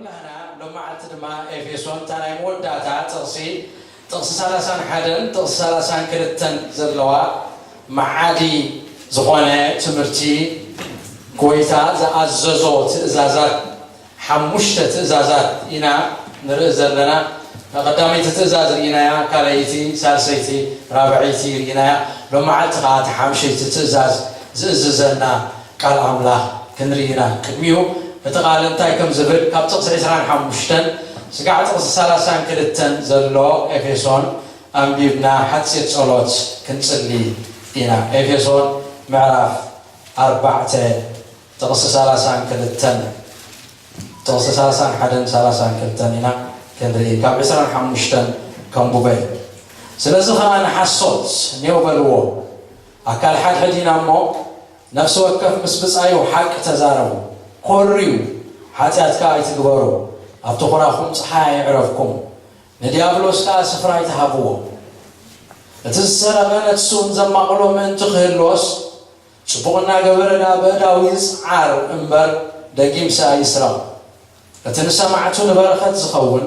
ሎማዓልቲ ድማ ኤፌሶን እታ ናይ መወዳእታ ጥቕሲ፣ ጥቕሲ ሰላሳን ሓደን ጥቕሲ ሰላሳን ክልተን ዘለዋ መዓዲ ዝኾነ ትምህርቲ፣ ጎይታ ዝኣዘዞ ትእዛዛት፣ ሓሙሽተ ትእዛዛት ኢና ንርኢ ዘለና። ቀዳመይቲ ትእዛዝ ርኢናያ፣ ካልኣይቲ፣ ሳልሰይቲ፣ ራብዐይቲ ርኢናያ። ሎማዓልቲ ከዓ እቲ ሓምሸይቲ ትእዛዝ ዝእዝዘና ቃል ኣምላኽ ክንርኢ ኢና። ቅድሚኡ እቲ ቃል እንታይ ከም ዝብል ካብ ጥቕሲ ዕስራን ሓሙሽተን ስጋዕ ጥቕሲ ሰላሳን ክልተን ዘሎ ኤፌሶን ኣንቢብና ሓጺር ጸሎት ክንጽሊ ኢና። ኤፌሶን ምዕራፍ ኣርባዕተ ጥቕሲ ሰላሳን ክልተን፣ ጥቕሲ ሰላሳን ሓደን ሰላሳን ክልተን ኢና ክንርኢ። ካብ ዕስራን ሓሙሽተን ከንቡበ። ስለዚ ኸኣ ንሓሶት ኔው በልዎ። ኣካል ሓድሕድ ኢና እሞ፣ ነፍሲ ወከፍ ምስ ብጻዩ ሓቂ ተዛረቡ። ኮርዩ፣ ሓጢኣት ከኣ ኣይትግበሩ። ኣብ ተኹራኹም ጸሓይ ኣይዕረፍኩም፣ ንዲያብሎስ ከኣ ስፍራ ኣይትሃብዎ። እቲ ዝሰረቐ ነቲ ስኡን ዘማቕሎ ምእንቲ ክህልዎስ፣ ጽቡቕ እናገበረ ደኣ በእዳው ይጽዓር እምበር፣ ደጊምሲ ኣይስረቕ። እቲ ንሰማዕቱ ንበረኸት ዝኸውን፣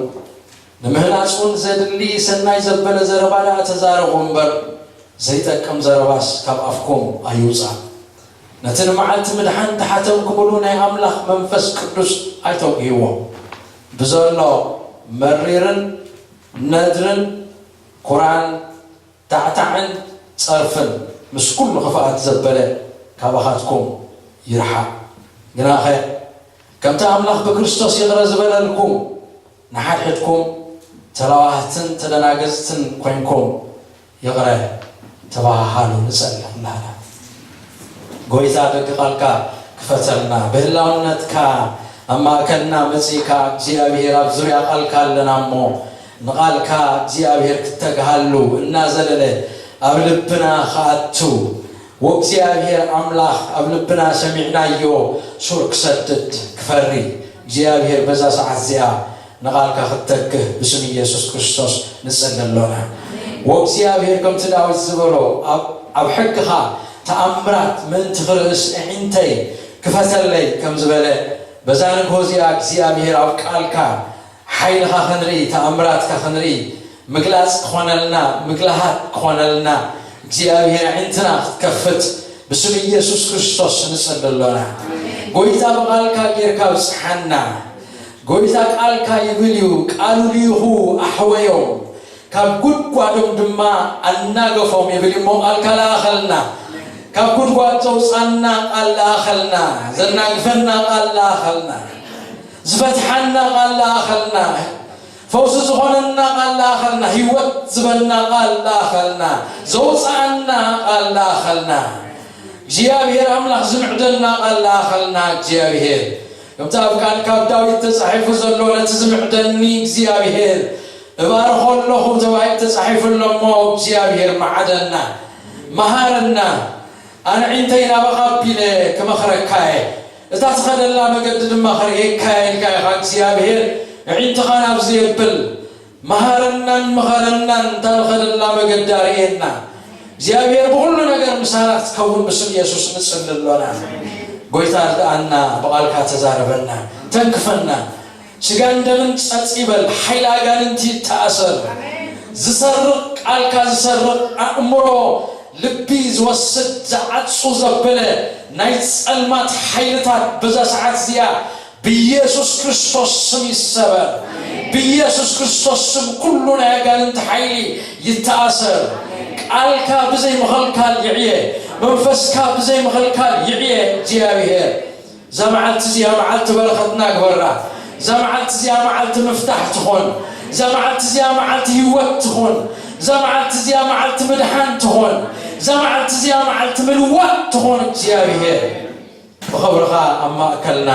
ንምህናጽ እውን ዘድሊ ሰናይ ዘበለ ዘረባ ደኣ ተዛረቡ እምበር፣ ዘይጠቅም ዘረባስ ካብ ኣፍኩም ኣይውጻእ። ነቲ ንመዓልቲ ምድሓን ተሓተምኩምሉ ናይ ኣምላኽ መንፈስ ቅዱስ ኣይተውግይዎ። ብዘሎ መሪርን ነድርን ኩራን ታዕታዕን ጸርፍን ምስ ኩሉ ክፍኣት ዘበለ ካባኻትኩም ይርሓቕ። ግናኸ ከምቲ ኣምላኽ ብክርስቶስ ይቕረ ዝበለልኩም፣ ንሓድሕድኩም ተላዋህትን ተደናገጽትን ኮይንኩም ይቕረ ተባሃሃሉ። ንጸሊ ኩላህና። ጎይታ፣ ደቂ ቃልካ ክፈተልና። ብህላውነትካ ኣብ ማእከልና መጺእካ እግዚኣብሔር፣ ኣብ ዙርያ ቃልካ ኣለና እሞ፣ ንቃልካ እግዚኣብሔር ክተግሃሉ እናዘለለ ኣብ ልብና ክኣቱ፣ ወእግዚኣብሔር ኣምላኽ ኣብ ልብና ሰሚዕናዮ ሱር ክሰድድ ክፈሪ እግዚኣብሔር በዛ ሰዓት እዚኣ ንቓልካ ክትተክህ ብስም ኢየሱስ ክርስቶስ ንጽሊ ኣሎና። ወእግዚኣብሔር ከምቲ ዳዊት ዝበሎ ኣብ፣ ኣብ ሕግኻ ተኣምራት ምእንቲ ክርእስ ኣዒንተይ ክፈተለይ ከም ዝበለ በዛ ንግሆ እዚኣ እግዚኣብሔር ኣብ ቃልካ ሓይልኻ ክንርኢ፣ ተኣምራትካ ክንርኢ፣ ምግላጽ ክኾነልና፣ ምግላሃት ክኾነልና፣ እግዚኣብሔር ኣዒንትና ክትከፍት ብስም ኢየሱስ ክርስቶስ ንጽሊ ኣሎና። ጎይታ ብቓልካ ጌርካ ብጽሓና። ጎይታ ቃልካ ይብል እዩ፣ ቃሉ ልኢኹ ኣሕወዮም፣ ካብ ጉድጓዶም ድማ ኣናገፎም ይብል እሞ ቃልካ ለኣኸልና። ካብ ጉድጓድ ዘውጻና ቃል ለኣኸልና፣ ዘናግፈና ቃል ለኣኸልና። ዝፈትሓና ቃል ለኣኸልና፣ ፈውሲ ዝኾነና ቃል ለኣኸልና፣ ህይወት ዝበልና ቃል ለኣኸልና፣ ዘውፅኣና ቃል ለኣኸልና። እግዚኣብሔር ኣምላኽ ዝምዕደና ቃል ለኣኸልና። እግዚኣብሔር ከምቲ ኣብ ቃል ካብ ዳዊት ተጻሒፉ ዘሎ፣ ነቲ ዝምዕደኒ እግዚኣብሔር እባርኾ ኣለኹ ተባሂሉ ተጻሒፉ ኣሎ እሞ፣ እግዚኣብሔር መዓደና፣ መሃረና። ኣነ ዒንተይ ናባኻ ኣቢለ ክመኽረካ እየ፣ እታ ትኸደላ መገዲ ድማ ከርእየካ እየ ኢልካ ኢኻ እግዚኣብሔር። ኣዒንትኻ ናብዚ የብል፣ መሃረናን ምኸረናን፣ እታ ንኸደላ መገዲ ኣርእየና። እግዚኣብሔር ብኹሉ ነገር ምሳና ክትከውን ብስም የሱስ ንጽሊ ኣሎና። ጎይታ ርድኣና፣ ብቓልካ ተዛረበና፣ ተንክፈና። ስጋን ደምን ጸጥ ይበል፣ ሓይሊ ኣጋንንቲ ይተኣሰር። ዝሰርቕ ቃልካ ዝሰርቕ ኣእምሮ ልቢ ዝወስድ ዝዓጹ ዘበለ ናይ ጸልማት ሓይልታት በዛ ሰዓት እዚኣ ብኢየሱስ ክርስቶስ ስም ይሰበር። ብኢየሱስ ክርስቶስ ስም ኩሉ ናይ ኣጋንንቲ ሓይሊ ይተኣሰር። ቃልካ ብዘይ ምኸልካል ይዕየ፣ መንፈስካ ብዘይ ምኸልካል ይዕየ እግዚኣብሔር። እዛ መዓልቲ እዚኣ መዓልቲ በረኸትና ግበራ። እዛ መዓልቲ እዚኣ መዓልቲ ምፍታሕ ትኾን። እዛ መዓልቲ እዚኣ መዓልቲ ህይወት ትኾን። እዛ መዓልቲ እዚኣ መዓልቲ ምድሓን ትኾን። እዛ መዓልቲ እዚኣ መዓልቲ ምልዋጥ ትኾን። እግዚኣብሔር ብኽብርኻ ኣብ ማእከልና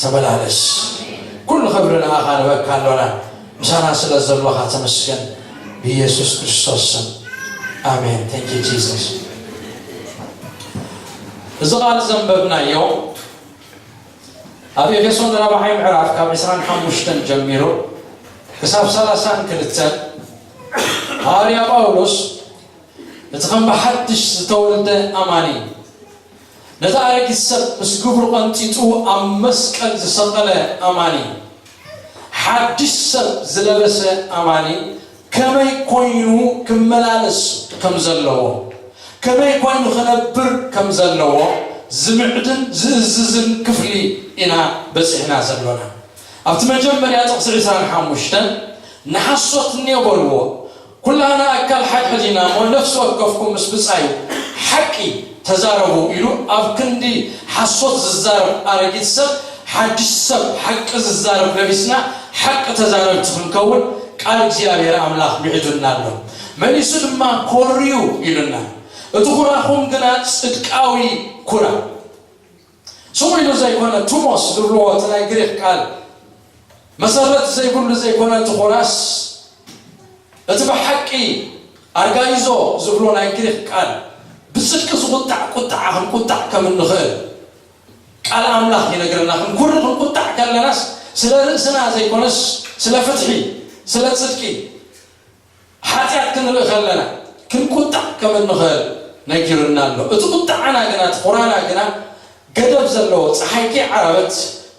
ተመላለስ። ኩሉ ክብሪ ንኣኻ ንበካ ኣሎና። ምሳና ስለ ዘለኻ ተመስገን። ብኢየሱስ ክርስቶስ ስም ኣሜን። Thank you Jesus። እዚ ቃል ዘንበብናዮ ኣብ ኤፌሶን ራብዓይ ምዕራፍ ካብ ዕስራን ሓሙሽተን ጀሚሩ ክሳብ ሰላሳን ክልተን ሃዋርያ ጳውሎስ እቲ ከም ብሓድሽ ዝተወልደ ኣማኒ፣ ነቲ ኣረጊት ሰብ ምስ ግብሩ ቀንጢጡ ኣብ መስቀል ዝሰቐለ ኣማኒ፣ ሓድሽ ሰብ ዝለበሰ ኣማኒ ከመይ ኮይኑ ክመላለስ ከም ዘለዎ፣ ከመይ ኮይኑ ክነብር ከም ዘለዎ ዝምዕድን ዝእዝዝን ክፍሊ ኢና በጺሕና ዘሎና። ኣብቲ መጀመርያ ጥቕሲ ዕስራን ሓሙሽተን ንሓሶት እኔ በልዎ፣ ኩላህና ኣካል ሓድሕድ ኢና እሞ ነፍሲ ወከፍኩም ምስ ብጻዩ ሓቂ ተዛረቡ ኢሉ ኣብ ክንዲ ሓሶት ዝዛረብ ኣረጊት ሰብ ሓድሽ ሰብ ሓቂ ዝዛረብ ለቢስና ሓቂ ተዛረብቲ ክንከውን ቃል እግዚኣብሔር ኣምላኽ ምዒዱና ኣሎ። መሊሱ ድማ ኮርዩ ኢሉና፣ እቲ ኩራኹም ግና ጽድቃዊ ኩራ። ስቕ ኢሉ ዘይኮነ ቱሞስ ዝብልዎ እቲ ናይ ግሪክ ቃል መሰረት ዘይብሉ ዘይኮነ እቲ ኩራስ እቲ ብሓቂ ኣርጋይዞ ዝብሎ ናይ ግሪክ ቃል ብጽድቂ ዝቁጣዕ ቁጣዓ ክንቁጣዕ ከም እንኽእል ቃል ኣምላኽ ይነግረና። ክንኩሪ ክንቁጣዕ ከለናስ ስለ ርእስና ዘይኮነስ ስለ ፍትሒ፣ ስለ ጽድቂ፣ ሓጢኣት ክንርኢ ከለና ክንቁጣዕ ከም እንኽእል ነጊሩና ኣሎ። እቲ ቁጣዓና ግና እቲ ኩራና ግና ገደብ ዘለዎ ጸሓይ ከይዓረበት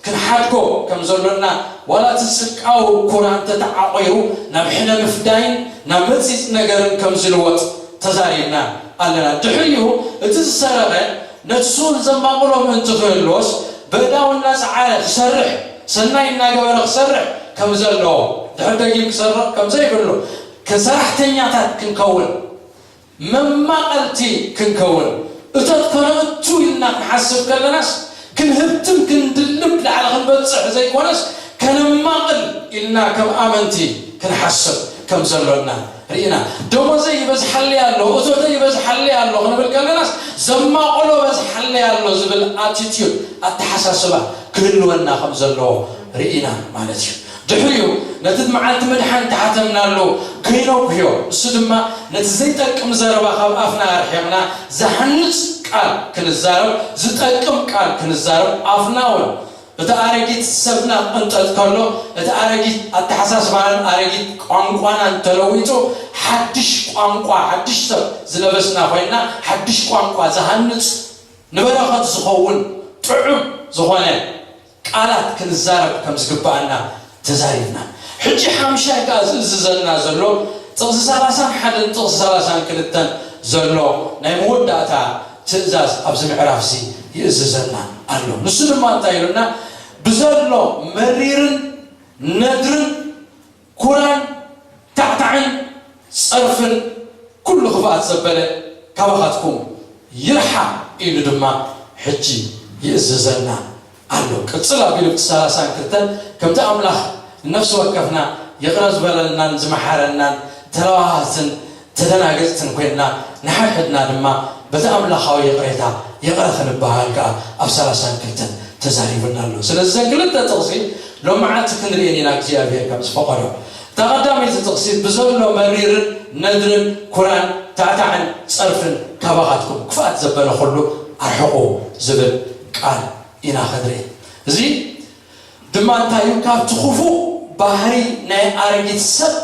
ክንሓድጎ ከም ዘሎና ዋላ እቲ ጽድቃዊ ኩራ እንተተዓቒሩ ናብ ሕነ ምፍዳይን ናብ መጺጽ ነገርን ከም ዝልወጥ ተዛሪብና ኣለና። ድሕሪኡ እቲ ዝሰረቐ ነቲ ስኡን ዘማቕሎ ምእንቲ ክህልዎስ በእዳው እናጸዓረ ክሰርሕ ሰናይ እናገበረ ክሰርሕ ከም ዘለዎ ድሕር ደጊም ክሰርቕ ከም ዘይብሉ ሰራሕተኛታት ክንከውን መማቐልቲ ክንከውን እቶት ከነእቱ ኢልና ክንሓስብ ከለናስ ክንህብትም ክንድልብ ላዕሊ ክንበፅሕ ዘይኮነስ ከነማቕል ኢልና ከም ኣመንቲ ክንሓስብ ከም ዘሎና ርኢና። ደሞዘይ ይበዝሓለይ ኣሎ፣ እቶተይ ይበዝሓለይ ኣሎ ክንብል ከለናስ ዘማቕሎ በዝሓለይ ኣሎ ዝብል ኣቲትዩድ ኣተሓሳስባ ክህልወና ከም ዘለዎ ርኢና ማለት እዩ። ድሕሪኡ ነቲ መዓልቲ ምድሓን ተሓተምናሉ ከይነጉህዮ፣ እሱ ድማ ነቲ ዘይጠቅም ዘረባ ካብ ኣፍና ኣርሒቕና ዝሃንጽ ቃል ክንዛረብ፣ ዝጠቅም ቃል ክንዛረብ ኣፍና እውን እቲ ኣረጊት ሰብና ክቕንጠጥ ከሎ እቲ ኣረጊት ኣተሓሳስባናን ኣረጊት ቋንቋናን ተለዊጡ ሓድሽ ቋንቋ ሓድሽ ሰብ ዝለበስና ኮይንና ሓድሽ ቋንቋ ዝሃንጽ ንበረኸት ዝኸውን ጥዑም ዝኾነ ቃላት ክንዛረብ ከም ዝግብኣና ተዛሪብና። ሕጂ ሓምሻይ ከኣ ዝእዝዘና ዘሎ ጥቕሲ ሰላሳን ሓደን ጥቕሲ ሰላሳን ክልተን ዘሎ ናይ መወዳእታ ትእዛዝ ኣብዚ ምዕራፍዚ ይእዝዘና ኣሎ። ንሱ ድማ እንታይ ኢሉና? ብዘሎ መሪርን ነድርን ኩራን ታዕታዕን ጸርፍን ኩሉ ክፍኣት ዘበለ ካባኻትኩም ይርሓቕ ኢሉ ድማ ሕጂ ይእዝዘና ኣሎ። ቅጽል ኣቢሉ እቲ ሰላሳን ክልተን ከምቲ ኣምላኽ ንነፍሲ ወከፍና ይቕረ ዝበለልናን ዝመሓረናን ተለዋሃትን ተደናገጽትን ኮይንና ንሓድሕድና ድማ በቲ ኣምላኻዊ ይቕሬታ ይቕረ ክንበሃል ከኣ ኣብ ሰላሳን ክልተን ተዛሪቡና ኣሎ። ስለዚ እዘን ክልተ ጥቕሲ ሎመዓልቲ ክንርእየን ኢና እግዚኣብሔር ከም ዝፈቐዶ። እታ ቀዳመይቲ ጥቕሲ ብዘሎ መሪርን ነድርን ኩራን ታዕታዕን ጸርፍን ካባኻትኩም ክፍኣት ዘበለ ኩሉ ኣርሕቑ ዝብል ቃል ኢና ክንርኢ። እዚ ድማ እንታይ እዩ? ካብቲ ክፉእ ባህሪ ናይ ኣረጊት ሰብ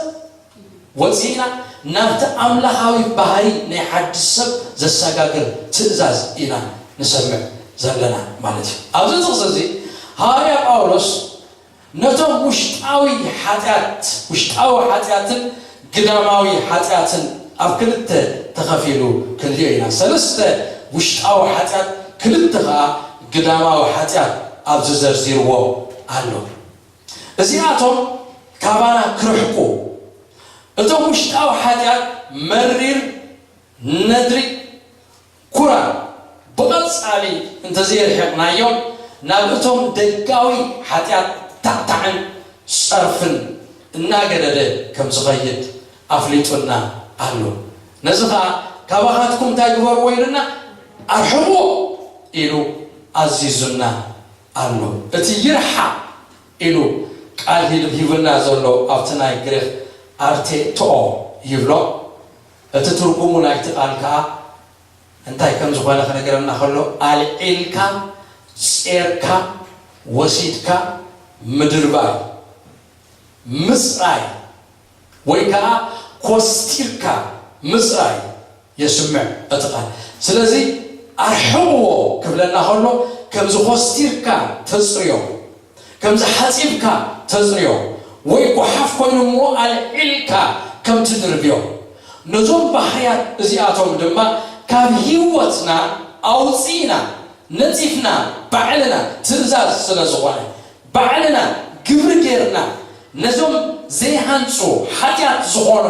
ወፂእና ናብቲ ኣምላኻዊ ባህሪ ናይ ሓድሽ ሰብ ዘሰጋግር ትእዛዝ ኢና ንሰምዕ ዘለና ማለት እዩ። ኣብዚ ጥቕሲ እዚ ሃዋርያ ጳውሎስ ነቶም ውሽጣዊ ሓጢኣት ውሽጣዊ ሓጢኣትን ግዳማዊ ሓጢኣትን ኣብ ክልተ ተኸፊሉ ክንሪኦ ኢና። ሰለስተ ውሽጣዊ ሓጢኣት ክልተ ከዓ ግዳማዊ ሓጢኣት ኣብዚ ዘርዚርዎ ኣሎ። እዚኣቶም ካባና ክርሕቁ እቶም ውሽጣዊ ሓጢኣት መሪር ነድሪ ኩራ ብቐጻሊ እንተዘየርሒቕናዮም ናብ እቶም ደጋዊ ሓጢኣት ታዕታዕን ጸርፍን እናገደደ ከም ዝኸይድ ኣፍሊጡና ኣሎ። ነዚ ኸኣ ካባኻትኩም እንታይ ግበርዎ ኢሉና ኣርሕቕዎ ኢሉ ኣዚዙና ኣሎ። እቲ ይርሓቕ ኢሉ ቃል ሂብ- ሂቡና ዘሎ ኣብቲ ናይ ግሪኽ ኣርቴቶኦ ይብሎ። እቲ ትርጉሙ ናይቲ ቃል ከኣ እንታይ ከም ዝኾነ ክነግረና ከሎ ኣልዒልካ፣ ጼርካ፣ ወሲድካ ምድርባይ፣ ምጽራይ ወይ ከኣ ኮስቲርካ ምጽራይ የስምዕ እቲ ቃል። ስለዚ ኣርሕቕዎ ክብለና ከሎ ከምዚ ኮስቲርካ ተጽርዮ፣ ከምዚ ሓጺብካ ተጽርዮ፣ ወይ ጓሓፍ ኮይኑ እሞ ኣልዒልካ ከም ትድርብዮ፣ ነዞም ባህርያት እዚኣቶም ድማ ካብ ህይወትና ኣውፂእና፣ ነፂፍና፣ ባዕልና ትእዛዝ ስለ ዝኾነ፣ ባዕልና ግብሪ ጌርና፣ ነዞም ዘይሃንፁ ሓጢኣት ዝኾኑ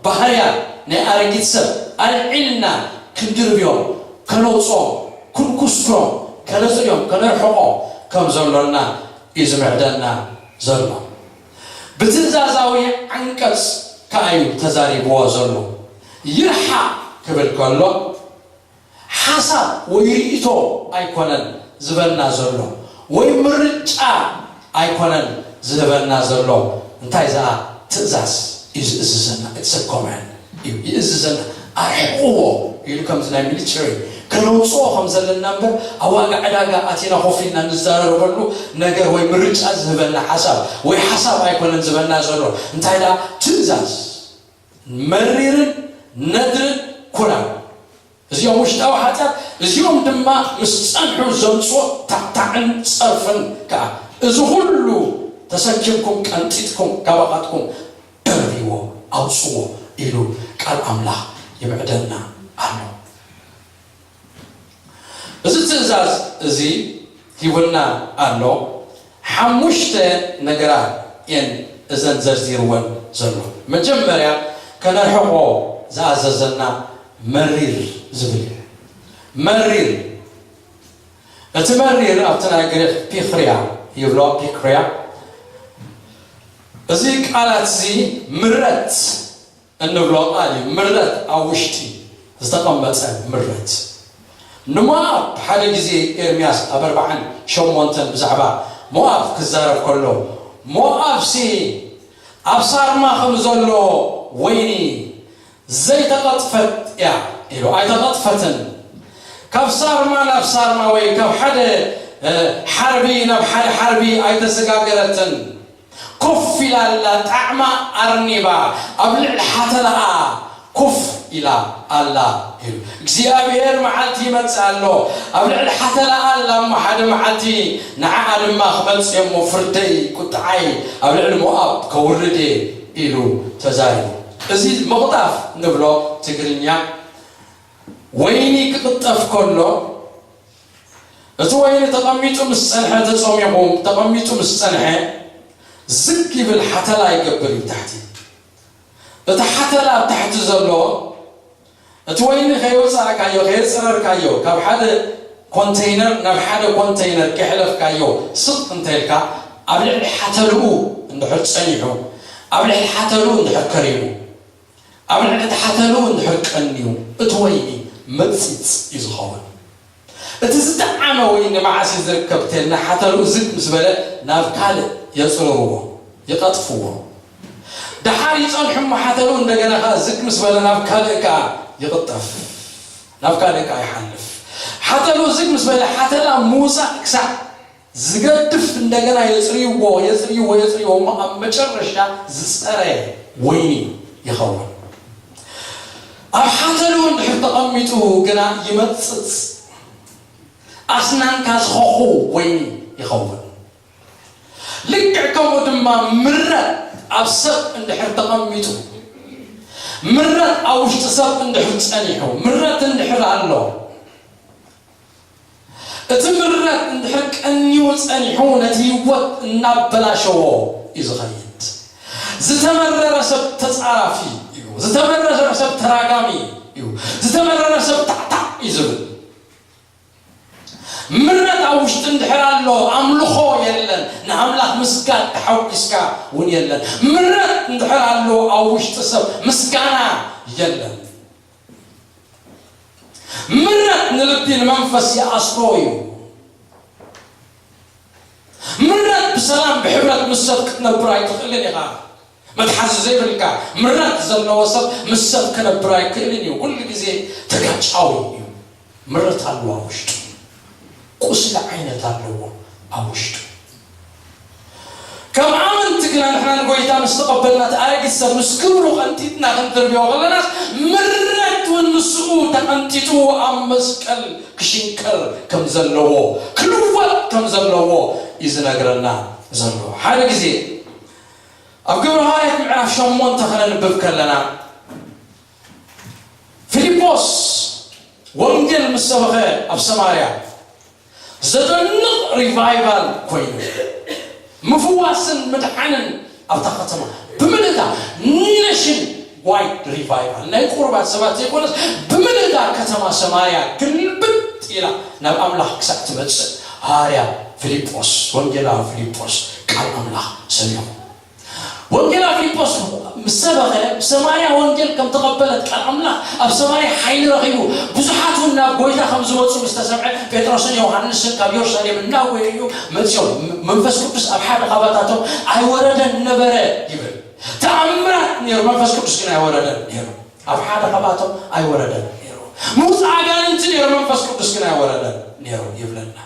ባህርያት ናይ ኣረጊት ሰብ ኣልዒልና ክንድርብዮም፣ ከነውፅኦም፣ ክንኩስኩሮም፣ ከነፅርዮም፣ ከነርሕቖም ከም ዘሎና እዩ ዝምዕደና ዘሎ። ብትእዛዛዊ ዓንቀጽ ከኣ እዩ ተዛሪብዎ ዘሎ። ይርሓቕ ክብል ከሎ፣ ሓሳብ ወይ ርእይቶ ኣይኮነን ዝበና ዘሎ፣ ወይ ምርጫ ኣይኮነን ዝህበና ዘሎ። እንታይ ዝኣ ትእዛዝ እዩ ዝእዝዘና። It's a command እዩ ይእዝዘና። ኣርሕቕዎ ኢሉ ከምዚ ናይ ሚሊተሪ ከነውፅኦ ከም ዘለና እምበር፣ ኣብ ዋጋ ዕዳጋ ኣቲና ኮፍ ኢልና ንዘራረበሉ ነገር ወይ ምርጫ ዝህበና ሓሳብ ወይ ሓሳብ ኣይኮነን ዝበና ዘሎ። እንታይ ደኣ ትእዛዝ፣ መሪርን ነድርን ኩራን። እዚኦም ውሽጣዊ ሓጢኣት፣ እዚኦም ድማ ምስ ጸንሑ ዘምጽኦ ታዕታዕን ጸርፍን ከኣ። እዚ ኩሉ ተሰኪምኩም ቀንጢጥኩም ካባኻትኩም ደርብይዎ፣ ኣውጽዎ ኢሉ ቃል ኣምላኽ ይምዕደና ኣሎ። እዚ ትእዛዝ እዚ ሂቡና ኣሎ። ሓሙሽተ ነገራት እየን እዘን ዘርዚርወን ዘሎ። መጀመርያ ከነርሕቆ ዝኣዘዘና መሪር ዝብል እዩ። መሪር፣ እቲ መሪር ኣብቲ ናይ ግሪኽ ፒክሪያ ይብሎ፣ ፒክሪያ። እዚ ቃላት እዚ ምረት እንብሎ ቃል እዩ። ምረት ኣብ ውሽጢ ዝተቐመጠ ምረት። ንሞኣብ ሓደ ግዜ ኤርምያስ ኣብ ኣርብዓን ሸሞንተን ብዛዕባ ሞኣብ ክዛረብ ከሎ፣ ሞኣብሲ ኣብ ሳርማ ከም ዘሎ ወይኒ ዘይተቐጥፈት እያ ኢሉ። ኣይተቐጥፈትን። ካብ ሳርማ ናብ ሳርማ ወይ ካብ ሓደ፣ እ፣ ሓርቢ ናብ ሓደ ሓርቢ ኣይተሰጋገረትን። ኮፍ ኢላ ኣላ፣ ጣዕማ ኣርኒባ፣ ኣብ ልዕሊ ሓተላኣ ኮፍ ኢላ ኣላ ኢሉ። እግዚኣብሔር መዓልቲ ይመጽእ ኣሎ፣ ኣብ ልዕሊ ሓተላኣ ኣላ እሞ ሓደ መዓልቲ ንዓኣ ድማ ክመጽእ እሞ ፍርደይ፣ ቁጥዓይ ኣብ ልዕሊ ሞኣብ ከውርድ እየ ኢሉ ተዛሪቡ። እዚ ምቕጣፍ ንብሎ ትግርኛ፣ ወይኒ ክቕጠፍ ከሎ፣ እቲ ወይኒ ተቐሚጡ ምስ ጸንሐ፣ ተጸሚቑ ተቐሚጡ ምስ ጸንሐ፣ ዝግ ይብል ሓተላ ይገብር እዩ ታሕቲ። እቲ ሓተላ ኣብ ታሕቲ ዘሎ፣ እቲ ወይኒ ከየውጻእካዮ፣ ከየጽረርካዮ፣ ካብ ሓደ ኮንተይነር ናብ ሓደ ኮንተይነር ከየሕለፍካዮ፣ ስቕ እንተ ኢልካ፣ ኣብ ልዕሊ ሓተልኡ እንድሕር ጸኒሑ፣ ኣብ ልዕሊ ሓተልኡ እንድሕር ከሪሙ፣ ኣብ ልዕሊ እቲ ሓተልኡ እንድሕር ቀንዩ፣ እቲ ወይኒ መጺጽ እዩ ዝኸውን። እቲ ዝጠዓመ ወይኒ መዓስ እዩ ዝርከብ ተልና፣ ሓተልኡ ዝግ ምስ በለ ናብ ካልእ የጽርርዎ፣ ይቐጥፍዎ። ደሓር ይጸንሑ እሞ ሓተልኡ እንደገና ከኣ ዝግ ምስ በለ ናብ ካልእ ከኣ ይቕጠፍ፣ ናብ ካልእ ከኣ ይሓልፍ። ሓተልኡ ዝግ ምስ በለ ሓተላ ምውጻእ ክሳዕ ዝገድፍ እንደገና የጽርይዎ፣ የጽርይዎ፣ የጽርይዎ እሞ ኣብ መጨረሻ ዝጸረ ወይኒ ይኸውን። ኣብ ሓተልኡ እንድሕር ተቐሚጡ ግና ይመጽጽ፣ ኣስናንካ ዝኸኹ ወይኒ ይኸውን። ልክዕ ከምኡ ድማ ምረት ኣብ ሰብ እንድሕር ተቐሚጡ፣ ምረት ኣብ ውሽጢ ሰብ እንድሕር ጸኒሑ፣ ምረት እንድሕር ኣሎ፣ እቲ ምረት እንድሕር ቀንዩ ጸኒሑ፣ ነቲ ህይወት እናበላሸዎ እዩ ዝኸይድ። ዝተመረረ ሰብ ተጻራፊ እዩ። ዝተመረረ ሰብ ተራጋሚ እዩ። ዝተመረረ ሰብ ታዕታዕ እዩ ዝብል። ምረት ኣብ ውሽጢ እንድሕር ኣሎ፣ ኣምልኾ የለን። ንኣምላኽ ምስጋድ ተሓጒስካ እውን የለን። ምረት እንድሕር ኣሎ ኣብ ውሽጢ ሰብ፣ ምስጋና የለን። ምረት ንልቢ ንመንፈስ ይኣስሮ እዩ። ምረት ብሰላም ብሕብረት ምስ ሰብ ክትነብር ኣይትኽእልን ኢኻ። መትሓዚ ዘይብልካ ምረት ዘለዎ ሰብ ምስ ሰብ ክነብር ኣይክእልን እዩ። ኩሉ ግዜ ተጋጫዊ እዩ። ምረት ኣለዎ ኣብ ውሽጡ። ቁስሊ ዓይነት ኣለዎ ኣብ ውሽጡ። ከም ኣመንቲ ግና ንሕና ንጎይታ ምስ ተቐበልና፣ እቲ ኣረጊት ሰብ ምስ ክብሩ ቀንጢጥና ክንድርብዮ ከለናስ፣ ምረት እውን ምስኡ ተቐንጢጡ ኣብ መስቀል ክሽንከር ከም ዘለዎ፣ ክልወጥ ከም ዘለዎ እዩ ዝነግረና ዘሎ። ሓደ ግዜ ኣብ ግብረ ሃዋርያት ምዕራፍ ሸሞንተ ከነንብብ ከለና፣ ፊልጶስ ወንጌል ምስ ሰበኸ ኣብ ሰማርያ ዘደንቕ ሪቫይቫል ኮይኑ፣ ምፍዋስን ምድሓንን ኣብታ ከተማ ብምልእታ፣ ኔሽን ዋይድ ሪቫይቫል፣ ናይ ቁሩባት ሰባት ዘይኮነስ ብምልእታ ከተማ ሰማርያ ግልብጥ ኢላ ናብ ኣምላኽ ክሳዕ ትመጽእ፣ ሃዋርያ ፊልጶስ፣ ወንጌላዊ ፊልጶስ ቃል ኣምላኽ ሰቢኹ። ወንጌላ ፊልጶስ ምስ ሰበኸ፣ ብሰማርያ ወንጌል ከም ተቐበለት፣ ቃል ኣምላኽ ኣብ ሰማርያ ሓይሊ ረኺቡ፣ ብዙሓት እውን ናብ ጐይታ ከም ዝመጹ ምስ ተሰምዐ፣ ጴጥሮስን ዮሃንስን ካብ የሩሳሌም እናጎየዩ መጺኦም። መንፈስ ቅዱስ ኣብ ሓደ ካባታቶም ኣይወረደን ነበረ ይብል። ተኣምራት ነይሩ፣ መንፈስ ቅዱስ ግን ኣይወረደን ነይሩ። ኣብ ሓደ ካባቶም ኣይወረደን ነይሩ። ምውፃእ ኣጋንንቲ ነይሩ፣ መንፈስ ቅዱስ ግን ኣይወረደን ነይሩ ይብለና።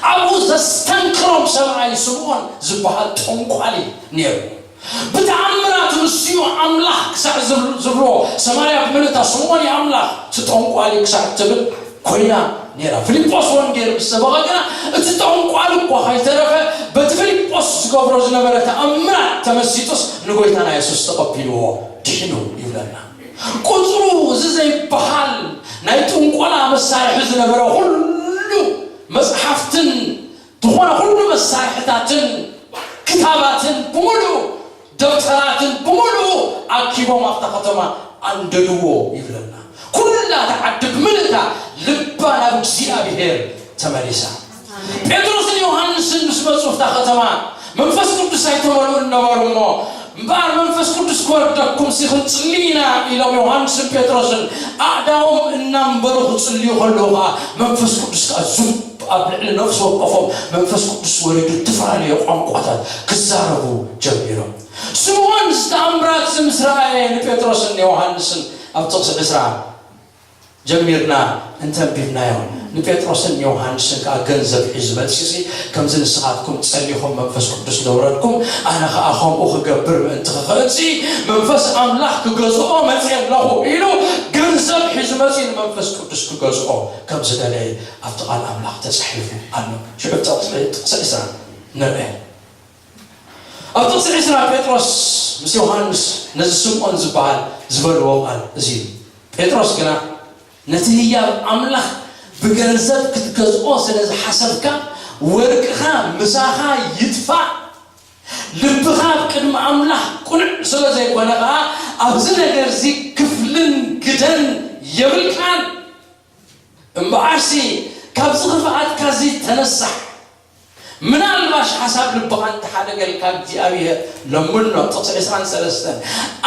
ኣብኡ ዘስተንክሮም ሰብኣይ ስምዖን ዝበሃል ጠንቋሊ ነይሩ። ብተኣምራት ንሱ ኣምላኽ ክሳዕ ዝብ-፣ ዝብሎ፣ ሰማርያ ብምልእታ ስምዖን እዩ ኣምላኽ፣ እቲ ጠንቋሊ ክሳዕ ትብል ኮይና ነይራ። ፊልጶስ ወንጌል ምስ ሰበኸ ግና፣ እቲ ጠንቋሊ እኳ ከይተረፈ፣ በቲ ፊልጶስ ዝገብሮ ዝነበረ ተኣምራት ተመሲጡስ ንጎይታና የሱስ ተቐቢልዎ ድሒኑ ይብለና። ቁጽሩ እዚ ዘይበሃል ናይ ጥንቆላ መሳርሒ ዝነበረ ኩሉ መጽሓፍትን ዝኾነ ኩሉ መሳርሕታትን ክታባትን ብምሉኡ ደብተራትን ብምሉኡ ኣኪቦም ኣብታ ከተማ ኣንደድዎ ይብለና። ኩላ እታ ዓዲ ብምልእታ ልባ ናብ እግዚኣብሔር ተመሊሳ። ጴጥሮስን ዮሃንስን ምስ መጹ ኣብታ ከተማ መንፈስ ቅዱስ ኣይተመልኡን ነበሩ እሞ፣ እምበኣር መንፈስ ቅዱስ ክወርደኩም ሲ ክንጽሊ ኢና ኢሎም ዮሃንስን ጴጥሮስን ኣእዳዎም እናንበሩ ክጽልዩ ከለዉ ኸኣ መንፈስ ቅዱስ ከኣ ዙብ ኣብ ልዕሊ ነፍሲ ወከፎም መንፈስ ቅዱስ ወሪዱ እተፈላለየ ቋንቋታት ክዛረቡ ጀሚሮም። ስምዖን ዝተኣምራት እዚ ምስ ረኣየ ንጴጥሮስን ንዮሃንስን ኣብ ጥቕሲ ዕስራ ጀሚርና እንተንቢብናዮ፣ ንጴጥሮስን ንዮሃንስን ከኣ ገንዘብ ሒዙ መጺኡሲ፣ ከምዚ ንስኻትኩም ጸሊኹም መንፈስ ቅዱስ ዘውረድኩም፣ ኣነ ኸኣ ከምኡ ክገብር ምእንቲ ክኽእልሲ፣ መንፈስ ኣምላኽ ክገዝኦ መጺአ ኣለኹ ኢሉ ገንዘብ ሒዙ መጺኡ ንመንፈስ ቅዱስ ክገዝኦ ከም ዝደለየ ኣብቲ ቃል ኣምላኽ ተጻሒፉ ኣሎ። ሽዑ ጥቕሲ፣ ጥቕሲ ዕስራ ንርአ። ኣብ ጥቕሲ ዕስራ ጴጥሮስ ምስ ዮሃንስ ነዚ ስምዖን ዝበሃል ዝበልዎ ቃል እዚ እዩ። ጴጥሮስ ግና፣ "ነቲ ህያብ ኣምላኽ ብገንዘብ ክትገዝኦ ስለ ዝሓሰብካ፣ ወርቅኻ ምሳኻ ይጥፋእ፣ ልብኻ ኣብ ቅድሚ ኣምላኽ ቅኑዕ ስለ ዘይኮነ ኸኣ፣ ኣብዚ ነገር እዚ ክፍልን ግደን የብልካን። እምበኣርሲ ካብዚ ክፍኣትካ እዚ ተነሳሕ፣ ምናልባሽ ሓሳብ ልብኻ እንተሓደገልካ እግዚኣብሔር ለምኖ." ጥቕሲ ዕስራን ሰለስተን፣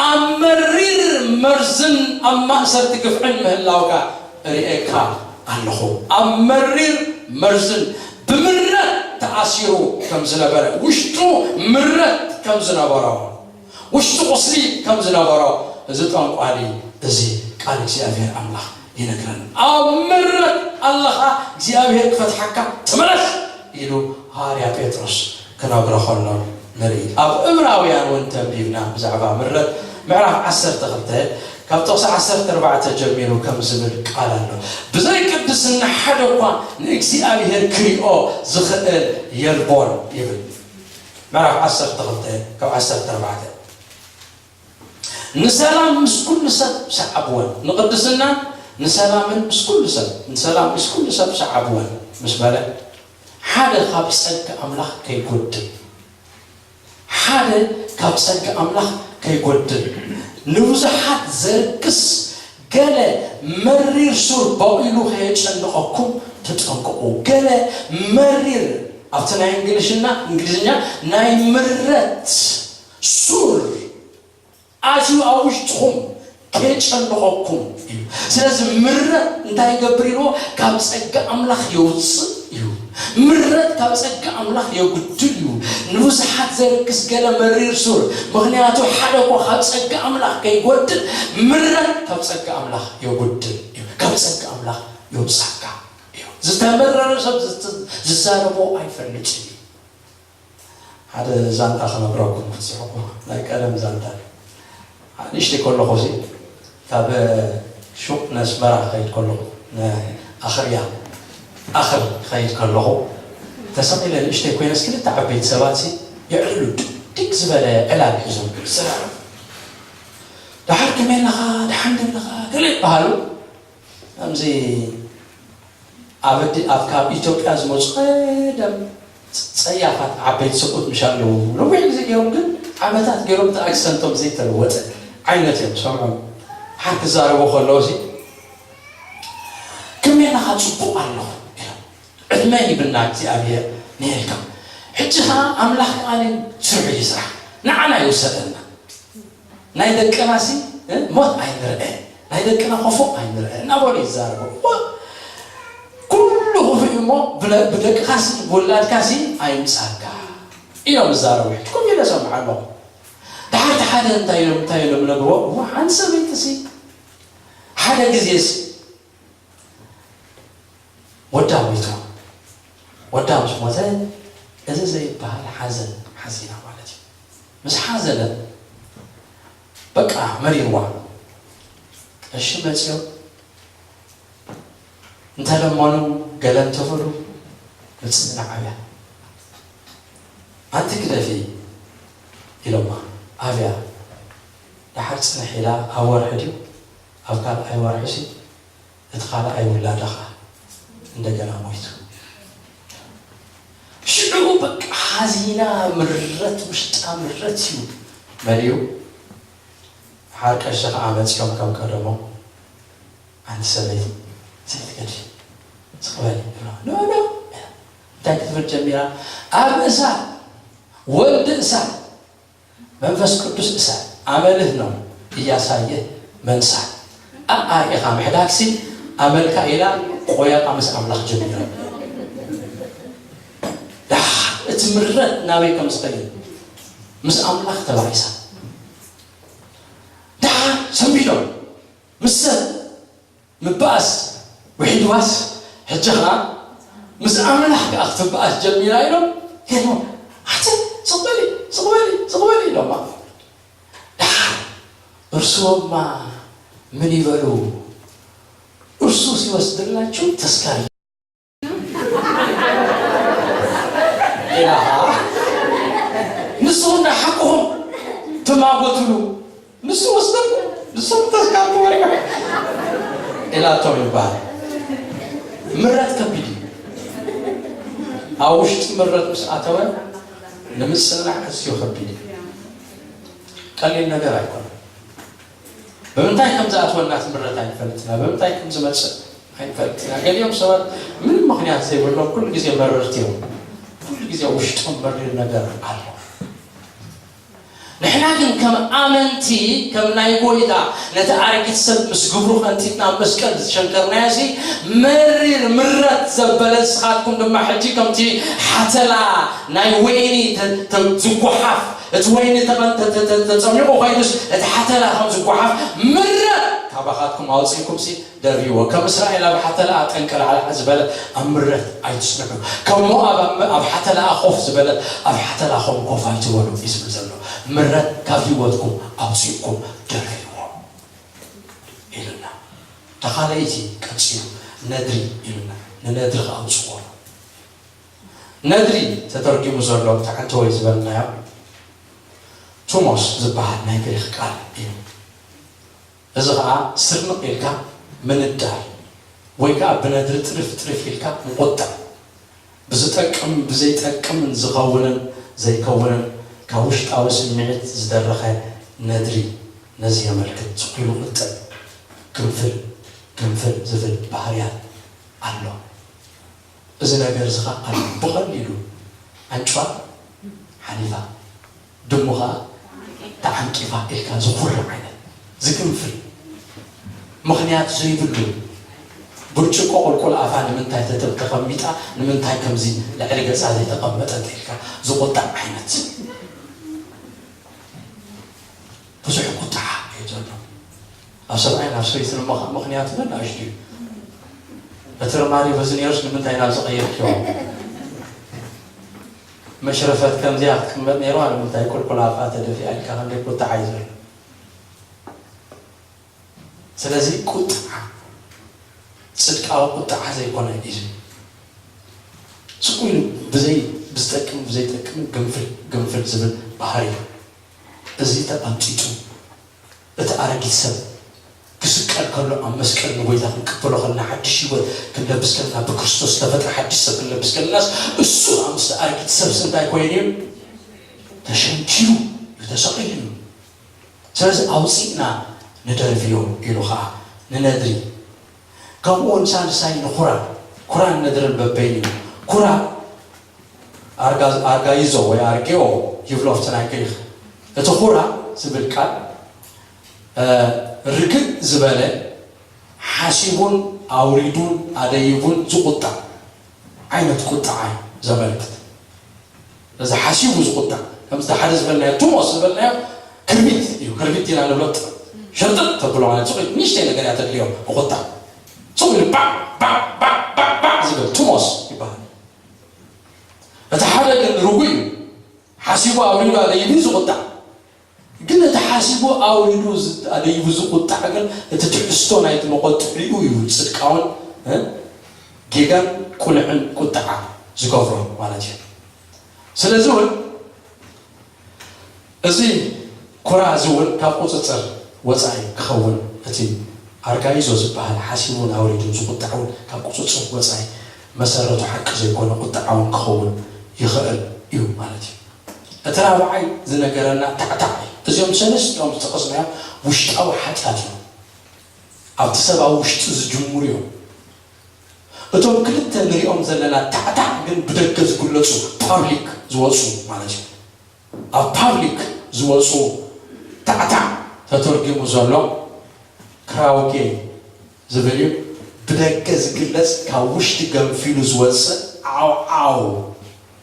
"ኣብ መሪር መርዝን ኣብ ማእሰርቲ ግፍዕን ምህላውካ ርእየካ ኣለኹ። ኣብ መሪር መርዝን ብምረት ተኣሲሩ ከም ዝነበረ፣ ውሽጡ ምረት ከም ዝነበሮ፣ ውሽጡ ቁስሊ ከም ዝነበሮ እዚ ጠንቋሊ እዚ ቃል እግዚኣብሔር ኣምላኽ ይነግረን። ኣብ ምረት ኣለኻ፣ እግዚኣብሔር ክፈትሓካ፣ ተመለስ ኢሉ ሃዋርያ ጴጥሮስ ክነግሮ ከሎ ንርኢ። ኣብ ዕብራውያን እውን ተንቢብና ብዛዕባ ምረት ምዕራፍ ዓሰርተ ክልተ ካብ ጥቕሲ ዓሰርተ ኣርባዕተ ጀሚሩ ከም ዝብል ቃል ኣሎ። "ብዘይ ቅድስና ሓደ እኳ ንእግዚኣብሔር ክሪኦ ዝኽእል የልቦን" ይብል። ምዕራፍ ዓሰርተ ክልተ ካብ ዓሰርተ ኣርባዕተ፣ "ንሰላም ምስ ኩሉ ሰብ ሰዓብወን፣ ንቅድስና ንሰላምን ምስ ኩሉ ሰብ፣ ንሰላም ምስ ኩሉ ሰብ ሰዓብወን" ምስ በለ፣ ሓደ ካብ ጸጋ ኣምላኽ ከይጎድል፣ ሓደ ካብ ጸጋ ኣምላኽ ከይጎድል፣ ንብዙሓት ዘርክስ ገለ መሪር ሱር በቒሉ ከየጨንቐኩም ተጠንቀቑ። ገለ መሪር፣ ኣብቲ ናይ እንግሊሽና፣ እንግሊዝኛ ናይ ምረት ሱር ኣትዩ ኣብ ውሽጥኹም ከየጨንቐኩም እዩ። ስለዚ ምረት እንታይ ይገብር ኢልዎ? ካብ ጸጋ ኣምላኽ የውጽእ እዩ። ምረት ካብ ጸጋ ኣምላኽ የጉድል እዩ። ንብዙሓት ዘርክስ ገለ መሪር ሱር፣ ምኽንያቱ ሓደ እኳ ካብ ጸጋ ኣምላኽ ከይጎድል፣ ምረት ካብ ጸጋ ኣምላኽ የጉድል እዩ። ካብ ጸጋ ኣምላኽ የውጽኣካ እዩ። ዝተመረረ ሰብ ዝት-፣ ዝዛረቦ ኣይፈልጥን እዩ። ሓደ ዛንታ ክነግረኩም ክትስሕቁ፣ ናይ ቀደም ዛንታ። ንእሽተይ ከለኹ እዚ ካብ ሹቕ ነስመራ ክኸይድ ከለኹ፣ ንኣኽርያ ኣኽር ክኸይድ ከለኹ፣ ተሰቒለ ንእሽተይ ኮይነስ ክልተ ዓበይቲ ሰባት ሲ የዕልሉ፣ ድ-፣ ድግ ዝበለ ዕላል ሒዞም ይሰራሩ። ደሓር ከመይ ኣለኻ፣ ደሓን ዶ ኣለኻ፣ ገለ ይበሃሉ። ከምዚ ኣብ ኣዲ-፣ ኣብ ካብ ኢትዮጵያ ዝመጹ ቀደም ጸያፋት ዓበይቲ ሰብኡት ምሽ ኣለዉ። ነዊሕ ግዜ ገይሮም ግን ዓመታት ገይሮም እቲ ኣክሰንቶም ዘይተለወጠ ዓይነት እዮም። ሰምዖም ሓንቲ ክዛረቡ ከለዉ ሲ፣ "ከመይ ኣለኻ፣ ጽቡቕ ኣለኹ" ኢሎም። "ዕድመ ይብና እግዚኣብሔር ንኤልካ። ሕጂ ኸኣ ኣምላኽ ቃልን ስርሑ ይስራሕ። ንዓና ይውሰደና። ናይ ደቅናሲ፣ እ፣ ሞት ኣይንርአ። ናይ ደቅና ክፉእ ኣይንርአ" እናበሉ ይዛረቡ። እሞ ኩሉ ክፉእ እሞ ብለ-፣ ብደቅኻሲ ብውላድካሲ ኣይምጻካ እዮም ዝዛረቡ። ሕጂ ኮፍ ኢለ እሰምዕ ኣለኹ። ደሓር እቲ ሓደ እንታይ ኢሎም፣ እንታይ ኢሎም ነግርዎ? እሞ ሓንቲ ሰበይትሲ ሓደ ግዜስ ወዳ ሞይቱ። ወዳ ምስ ሞተ፣ እዚ ዘይበሃል ሓዘን ሓዚና ማለት እዩ። ምስ ሓዘነ፣ በቃ መሪርዋ። ቀሺ መጺኦም፣ እንተለመኑ፣ ገለ እንተበሉ፣ ንጽናዕ ኣብያ። "ኣንቲ ግደፊ" ኢሎማ። ኣብያ። ደሓር ጽንሕ ኢላ፣ ኣብ ወርሒ ድዩ፣ ኣብ ካልኣይ ወርሒ ሲ፣ እቲ ካልኣይ ውላዳ ኸኣ እንደገና ሞይቱ። ሽዑ በቃ ሓዚና፣ ምረት፣ ውሽጣ ምረት እዩ መሊኡ። ሓር ቀሺ ኸዓ መጺኦም ከም ቀደሞም፣ "ኣንቲ ሰበይቲ ዘይትገድፊ፣ ስቕ በሊ" ይብላ። "ኖ፣ ኖ" ኢላ። እንታይ ክትብል ጀሚራ? "ኣብ እሳት፣ ወልድ እሳት፣ መንፈስ ቅዱስ እሳት፣ አመልህ ነው እያሳየ መንሳት። ኣኣ ኢኻ ምሕዳግሲ ኣመልካ" ኢላ ቆያቃ ምስ ኣምላኽ ጀሚራ። ደሓር እቲ ምረት ናበይ ከም ዝኸይድ ምስ ኣምላኽ ተባኢሳ። ደሓር ሰንቢዶም ምስ ሰብ ምባኣስ ውሒድዋስ፣ ሕጂ ኸኣ ምስ ኣምላኽ ከኣ ክትበኣስ ጀሚራ ኢሎም ገርሞም። ኣቲ ስቕ በሊ፣ ስቕ በሊ፣ ስቕ በሊ ኢሎማ። ደሓር እርስዎማ ምን ይበሉ? እርሱ ሲወስድላችሁ ተስካር ኢላኻ። ንሱ እንዳ ሓቅኹም ትማጎትሉ፣ ንሱ ወስደኩም፣ ንሱ ተስካርኩም ወሪዱ ኢላቶም ይበሃል። ምረት ከቢድ እዩ። ኣብ ውሽጢ ምረት ምስ ኣተወ ንምጽናዕ ኣዝዩ ከቢድ እዩ። ቀሊል ነገር ኣይኮነን። ብምንታይ ከም ዝኣትወና እቲ ምረት ኣይንፈልጥና፣ ብምንታይ ከም ዝመጽእ ኣይንፈልጥና። ገሊኦም ሰባት ምንም ምኽንያት ዘይብሎም ኩሉ ግዜ መረርቲ እዮም። ኩሉ ግዜ ውሽጦም መሪር ነገር ኣሎ። ንሕና ግን ከም ኣመንቲ፣ ከም ናይ ጎይታ፣ ነቲ ኣረጊት ሰብ ምስ ግብሩ ቀንጢጥና ኣብ መስቀል ዝሸንከርናዮ ሲ፣ መሪር ምረት ዘበለ፣ ንስኻትኩም ድማ ሕጂ ከምቲ ሓተላ ናይ ወይኒ ተ-፣ ተ-፣ ዝጓሓፍ፣ እቲ ወይኒ ተቐን-፣ ተ-፣ ተ-፣ ተ-፣ ተጸሚቑ ኮይኑስ እቲ ሓተላ ከም ዝጓሓፍ ምረት ካባኻትኩም ኣውጺእኩም ሲ፣ ደርብይዎ። ከም እስራኤል ኣብ ሓተላኣ ጠንቀልዓልዓ ዝበለት ኣብ ምረት ኣይትጽንሑ። ከም ሞኣብ ኣብ፣ ኣብ ሓተላኣ ኮፍ ዝበለት ኣብ ሓተላኹም ኮፍ ኣይትበሉ እዩ ዝብል ዘሎ። ምረት ካብ ህይወትኩም ኣውጺእኩም ደርብይዎ ኢሉና። ተኻለይቲ ቀጺሉ ነድሪ ኢሉና። ንነድሪ ከኣውጽዎ። ነድሪ ተተርጒሙ ዘሎ ብታዕንተወይ ዝበልናዮ ቱሞስ ዝበሃል ናይ ግሪኽ ቃል እዩ። እዚ ኸኣ ስርንቕ ኢልካ ምንዳይ ወይ ከኣ ብነድሪ ጥርፍ ጥርፍ ኢልካ ምቑጣዕ፣ ብዝጠቅም ብዘይጠቅምን ዝኸውንን ዘይከውንን ካብ ውሽጣዊ ስምዒት ዝደረኸ ነድሪ ነዚ የመልክት። ስቕ ኢሉ ቁጥዕ፣ ግንፍል ግንፍል ዝብል ባህርያት ኣሎ። እዚ ነገር እዚ ኸኣ ኣሎ። ብቐሊሉ ኣንጭዋ ሓሊፋ፣ ድሙ ኸኣ ተዓንቂፋ ኢልካ ዝኹርዕ ዓይነት ዝግንፍል፣ ምኽንያት ዘይብሉ፣ ብርጭቆ ቁልቁል ኣፋ ንምንታይ ተተ-፣ ተቐሚጣ፣ ንምንታይ ከምዚ ልዕሊ ገጻ ዘይተቐመጠት ኢልካ ዝቑጣዕ ዓይነት ብዙሕ ቁጥዓ እዩ ዘሎ። ኣብ ሰብኣይን ኣብ ሰበይትን እሞ ኸዓ ምኽንያቱ ነናእሽቱ እዩ። እቲ ርማሪ በዚ ነይሩስ ንምንታይ ናብዚ ቀይርክዮ? መሽረፈት ከምዚኣ ክትቅመጥ ነይርዋ፣ ንምንታይ ቁልቁል ኣፋ ተደፊኣ ኢልካ ክንደይ ቁጥዓ እዩ ዘሎ። ስለዚ ቁጥዓ፣ ጽድቃዊ ቁጥዓ ዘይኮነ እዩ። ስቕ ኢሉ ብዘይ-፣ ብዝጠቅም ብዘይጠቅም ግንፍል ግንፍል ዝብል ባህሪ። እዚ ተቐንጢጡ እቲ ኣረጊት ሰብ ክስቀል ከሎ ኣብ መስቀል ንጎይታ ክንቅበሎ ከለና ሓድሽ ህይወት ክንለብስ ከለና ብክርስቶስ ዝተፈጥረ ሓድሽ ሰብ ክንለብስ ከለናስ እሱ ኣብ ምስቲ ኣረጊት ሰብስ እንታይ ኮይኑ እዩ? ተሸንኪሩ እዩ፣ ተሰቒሉ እዩ። ስለዚ ኣውፂእና ንደርብዮ ኢሉ ከዓ ንነድሪ። ከምኡ እውን ሳልሳይ ንኩራ፣ ኩራን ነድርን በበይኑ እዩ። ኩራ ኣርጋይዞ ወይ ኣርጌኦ ይብሎ ኣብቲ ናይ ግሪክ። እቲ ኩራ ዝብል ቃል ርግእ ዝበለ ሓሲቡን ኣውሪዱን ኣደይቡን ዝቁጣዕ ዓይነት ቁጣዓ እዩ ዘመልክት። እዚ ሓሲቡ ዝቁጣዕ ከምዚ ሓደ ዝበልናዮ ቱሞስ ዝበልናዮ ክርቢት እዩ። ክርቢት ኢና ንብሎ። ሸርጥጥ ተብሎ ማለት ጽቕ ንእሽተይ ነገር እያ ተድልዮ። ብቁጣዕ ጽቕ ኢሉ ባዕ ባዕ ባዕ ባዕ ባዕ ዝብል ቱሞስ ይበሃል። እቲ ሓደ ግን ርጉእ እዩ። ሓሲቡ ኣውሪዱ ኣደይቡ ዝቁጣዕ። ግን እቲ ሓሲቡ ኣውሪዱ ኣደይቡ ዝቁጣዕ ግን እቲ ትሕዝቶ ናይቲ መቆጥዒኡ እዩ ጽድቃውን ጌጋን ቁልዕን ቁጣዓ ዝገብሮ ማለት እዩ። ስለዚ እውን እዚ ኩራ እዚ እውን ካብ ቁፅፅር ወፃኢ ክኸውን እቲ ኣርጋይዞ ዝበሃል ሓሲቡን ኣውሪዱን ዝቁጣዕ እውን ካብ ቁፅፅር ወፃኢ መሰረቱ ሓቂ ዘይኮነ ቁጣዓ እውን ክኸውን ይኽእል እዩ ማለት እዩ። እቲ ራብዓይ ዝነገረና ታዕታዕ እዩ። እዚኦም ሰለስቲኦም ዝጠቐስናዮም ውሽጣዊ ሓጢኣት እዮም። ኣብቲ ሰብ ኣብ ውሽጢ ዝጅምሩ እዮም። እቶም ክልተ ንሪኦም ዘለና ታዕታዕ ግን ብደገ ዝግለፁ ፓብሊክ ዝወፁ ማለት እዩ። ኣብ ፓብሊክ ዝወፁ ታዕታዕ ተተርጊሙ ዘሎ ክራውጌ ዝብል እዩ። ብደገ ዝግለፅ ካብ ውሽጢ ገንፊሉ ዝወፅእ ዓው ዓው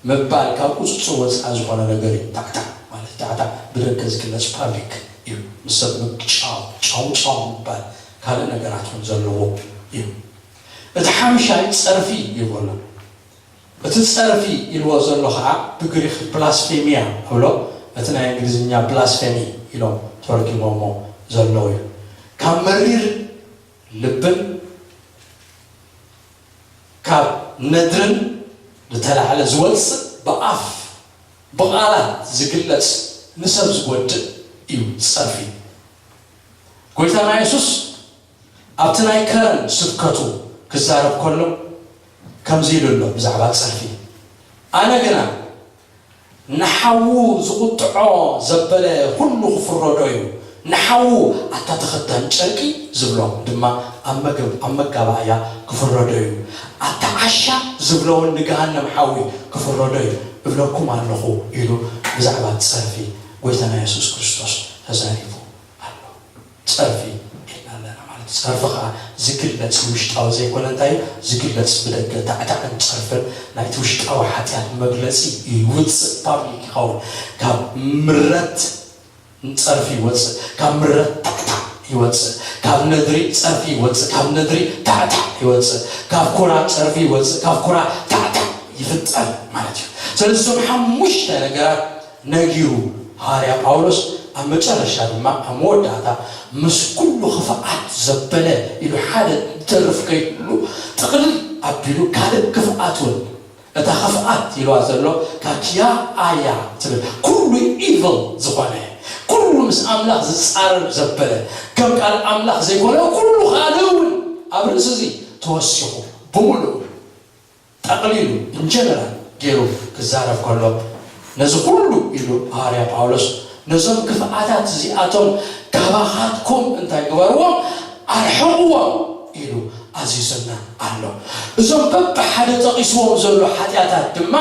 ምባል ካብ ቁፅፅር ወፃኢ ዝኾነ ነገር እዩ። ታዕታዕ ማለት ታዕታዕ ብደገ ዝግለፅ ፓብሊክ እዩ። ምስ ሰብ ምግጫው ጫው ጫው ምባል ካልእ ነገራት እውን ዘለዎ እዩ። እቲ ሓምሻይ ፀርፊ ይብሎ። እቲ ጸርፊ ኢልዎ ዘሎ ኸዓ ብግሪኽ ብላስፌሚያ እብሎ፣ እቲ ናይ እንግሊዝኛ ብላስፌሚ ኢሎም ተርጊሞሞ ዘለዉ እዩ። ካብ መሪር ልብን ካብ ነድርን ዝተላዕለ ዝወፅእ ብኣፍ ብቓላት ዝግለፅ ንሰብ ዝጎድእ እዩ ጸርፊ። ጎይታና የሱስ ኣብቲ ናይ ከረን ስብከቱ ክዛረብ ከሎ ከምዚ ኢሉ ኣሎ ብዛዕባ ጸርፊ። ኣነ ግና ንሓዉ ዝቑጥዖ ዘበለ ኩሉ ክፍረዶ እዩ። ንሓዉ ኣታ ተኸዳን ጨርቂ ዝብሎ ድማ ኣብ መጋባእያ ክፍረዶ እዩ። ኣታ ዓሻ ዝብሎ እውን ንገሃነም ሓዊ ክፍረዶ እዩ እብለኩም ኣለኹ ኢሉ ብዛዕባ ጸርፊ ጎይታና የሱስ ክርስቶስ ተዛሪቡ ኣሎ። ጸርፊ ኢልና ኣለና ማለት እዩ። ጸርፊ ኸዓ ዝግለጽ ውሽጣዊ ዘይኮነ እንታይ እዩ? ዝግለጽ ብደገ ታዕታዕን ጸርፍን ናይቲ ውሽጣዊ ሓጢኣት መግለጺ ይውጽእ፣ ፓብሊክ ይኸውን። ካብ ምረት ጸርፊ ይወጽእ፣ ካብ ምረት ታዕታዕ ይወጽእ፣ ካብ ነድሪ ጸርፊ ይወጽእ፣ ካብ ነድሪ ታዕታዕ ይወጽእ፣ ካብ ኩራ ጸርፊ ይወጽእ፣ ካብ ኩራ ታዕታዕ ይፍጠር ማለት እዩ። ስለዚ እዞም ሓሙሽተ ነገራት ነጊሩ ሃዋርያ ጳውሎስ ኣብ መጨረሻ ድማ ኣብ መወዳእታ ምስ ኩሉ ክፍኣት ዘበለ ኢሉ ሓደ ዝተርፍ ከይህሉ ጥቕልል ኣቢሉ ካልእ ክፍኣት እውን እታ ክፍኣት ኢልዋ ዘሎ ካኪያ ኣያ ትብል ኩሉ ኢቭል ዝኾነ ኩሉ ምስ ኣምላኽ ዝጻረር ዘበለ ከም ቃል ኣምላኽ ዘይኮነ ኩሉ ካልእ እውን ኣብ ርእሲ እዚ ተወሲኹ ብምሉእ ጠቕሊሉ ኢንጀነራል ገይሩ ክዛረብ ከሎ ነዚ ኩሉ ኢሉ ሃዋርያ ጳውሎስ ነዞም ክፍኣታት እዚኣቶም ካባኻትኩም እንታይ ግበርዎም ኣርሕቕዎም ኢሉ ኣዚዙና ኣሎ። እዞም በብሓደ ጠቒስዎም ዘሎ ሓጢኣታት ድማ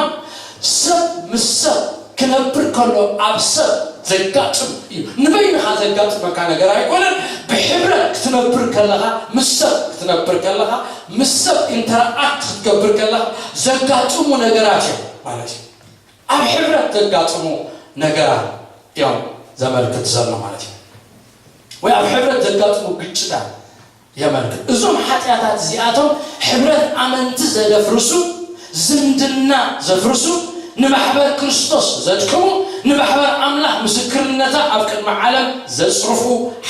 ሰብ ምስ ሰብ ክነብር ከሎ ኣብ ሰብ ዘጋጥም እዩ። ንበይንኻ ዘጋጥመካ ነገር ኣይኮነን። ብሕብረት ክትነብር ከለኻ ምስ ሰብ ክትነብር ከለኻ ምስ ሰብ ኢንተራኣክት ክትገብር ከለኻ ዘጋጥሙ ነገራት እዮም ማለት እዩ። ኣብ ሕብረት ዘጋጥሙ ነገራት እዮም ዘመልክት ዘሎ ማለት እዩ። ወይ ኣብ ሕብረት ዘጋጥሙ ግጭታት የመልክት። እዞም ሓጢኣታት እዚኣቶም ሕብረት ኣመንቲ ዘደፍርሱ፣ ዝምድና ዘፍርሱ፣ ንማሕበር ክርስቶስ ዘድክሙ፣ ንማሕበር ኣምላኽ ምስክርነታ ኣብ ቅድሚ ዓለም ዘጽርፉ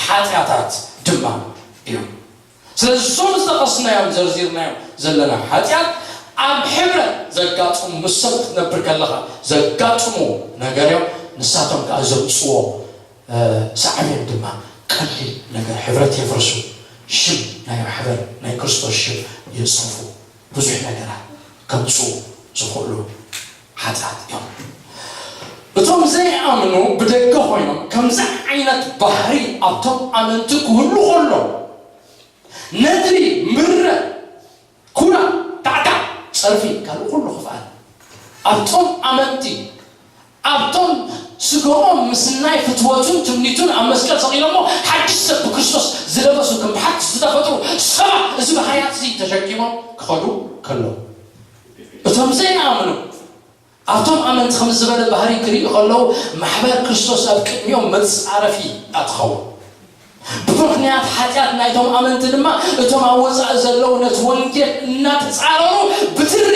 ሓጢኣታት ድማ እዮም። ስለዚ እዞም ዝጠቐስናዮም ዘርዚርናዮም ዘለና ሓጢኣት ኣብ ሕብረት ዘጋጥሙ ምስ ሰብ ክትነብር ከለኻ ዘጋጥሙ ነገር እዮም። ንሳቶም ከኣ ዘምጽዎ ሳዕቤን ድማ ቀሊል ነገር፣ ሕብረት የፍርሱ፣ ሽም ናይ ማሕበር ናይ ክርስቶስ ሽም የጽርፉ፣ ብዙሕ ነገራት ከምጽኡ ዝኽእሉ ሓጢኣት እዮም። እቶም ዘይኣምኑ ብደገ ኮይኖም ከምዚ ዓይነት ባህሪ ኣብቶም ኣመንቲ ክህሉ ከሎ፣ ነድሪ፣ ምረ፣ ኩራ፣ ታዕታዕ፣ ጸርፊ፣ ካልእ ኩሉ ክፍኣት ኣብቶም ኣመንቲ፣ ኣብቶም ስጋኦም ምስናይ ፍትወቱን ትምኒቱን ኣብ መስቀል ሰቒሎሞ ሓድሽ ሰብ ብክርስቶስ ዝለበሱ፣ ከም ብሓድሽ ዝተፈጥሩ ሰባት፣ እዚ ባህርያት እዚ ተሸኪሞም ክኸዱ ከለዉ፣ እቶም ዘይኣምኑ ኣብቶም ኣመንቲ ከም ዝበለ ባህሪ ክርእዩ ከለዉ፣ ማሕበር ክርስቶስ ኣብ ቅድሚኦም መጻረፊ እያ ትኸውን። ብምኽንያት ሓጢኣት ናይቶም ኣመንቲ ድማ፣ እቶም ኣብ ወጻኢ ዘለዉ ነቲ ወንጌል እናተጻረሩ ብትሪ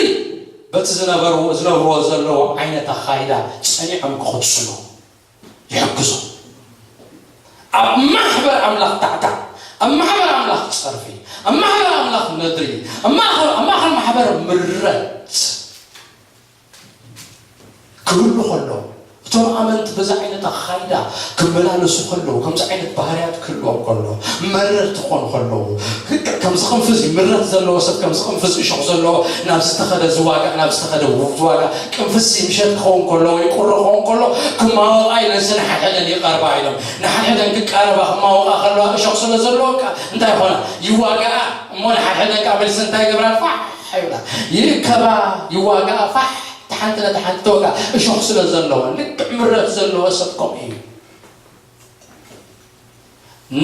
በቲ ዝነበርዎ፣ ዝነብርዎ ዘለዉ ዓይነት ኣኻይዳ ጸኒዖም ክቕጽሉ ይሕግዞም። ኣብ ማሕበር ኣምላኽ ታዕታዕ፣ ኣብ ማሕበር ኣምላኽ ጸርፊ፣ ኣብ ማሕበር ኣምላኽ ነድሪ፣ ኣብ ማእኸል፣ ኣብ ማእኸል ማሕበር ምረት ክህሉ ከሎ፣ እቶም ኣመንቲ በዚ ዓይነት ኣኻይዳ ክመላለሱ ከለዉ፣ ከምዚ ዓይነት ባህርያት ክህልዎም ከሎ፣ መረርቲ ክኾኑ ከለዉ፣ ከምዚ ቅንፍዚ ምረት ዘለዎ ሰብ፣ ከምዚ ቅንፍዚ እሾኽ ዘለዎ፣ ናብ ዝተኸደ ዝዋጋእ፣ ናብ ዝተኸደ ዝዋጋእ፣ ቅንፍዚ ምሸት ክኸውን ከሎ ወይ ቁሪ ክኸውን ከሎ፣ ክማወቓ ኢለን ንሓድሕደን ይቐርባ ኢሎም። ንሓድሕደን ክቃረባ፣ ክማወቓ ከለዋ እሾኽ ስለ ዘለዎ፣ ከ-፣ እንታይ ይኾና? ይዋጋኣ። እሞ ንሓድሕደን ከኣ መልሲ እንታይ ይገብራ? ፋሕ ይብላ። ይእከባ፣ ይዋጋኣ፣ ፋሕ፣ እታ ሓንቲ ነታ ሓንቲ ተወግኣ። እሾኽ ስለ ዘለዋ፣ ልክዕ ምረት ዘለዎ ሰብ ከምኡ እዩ።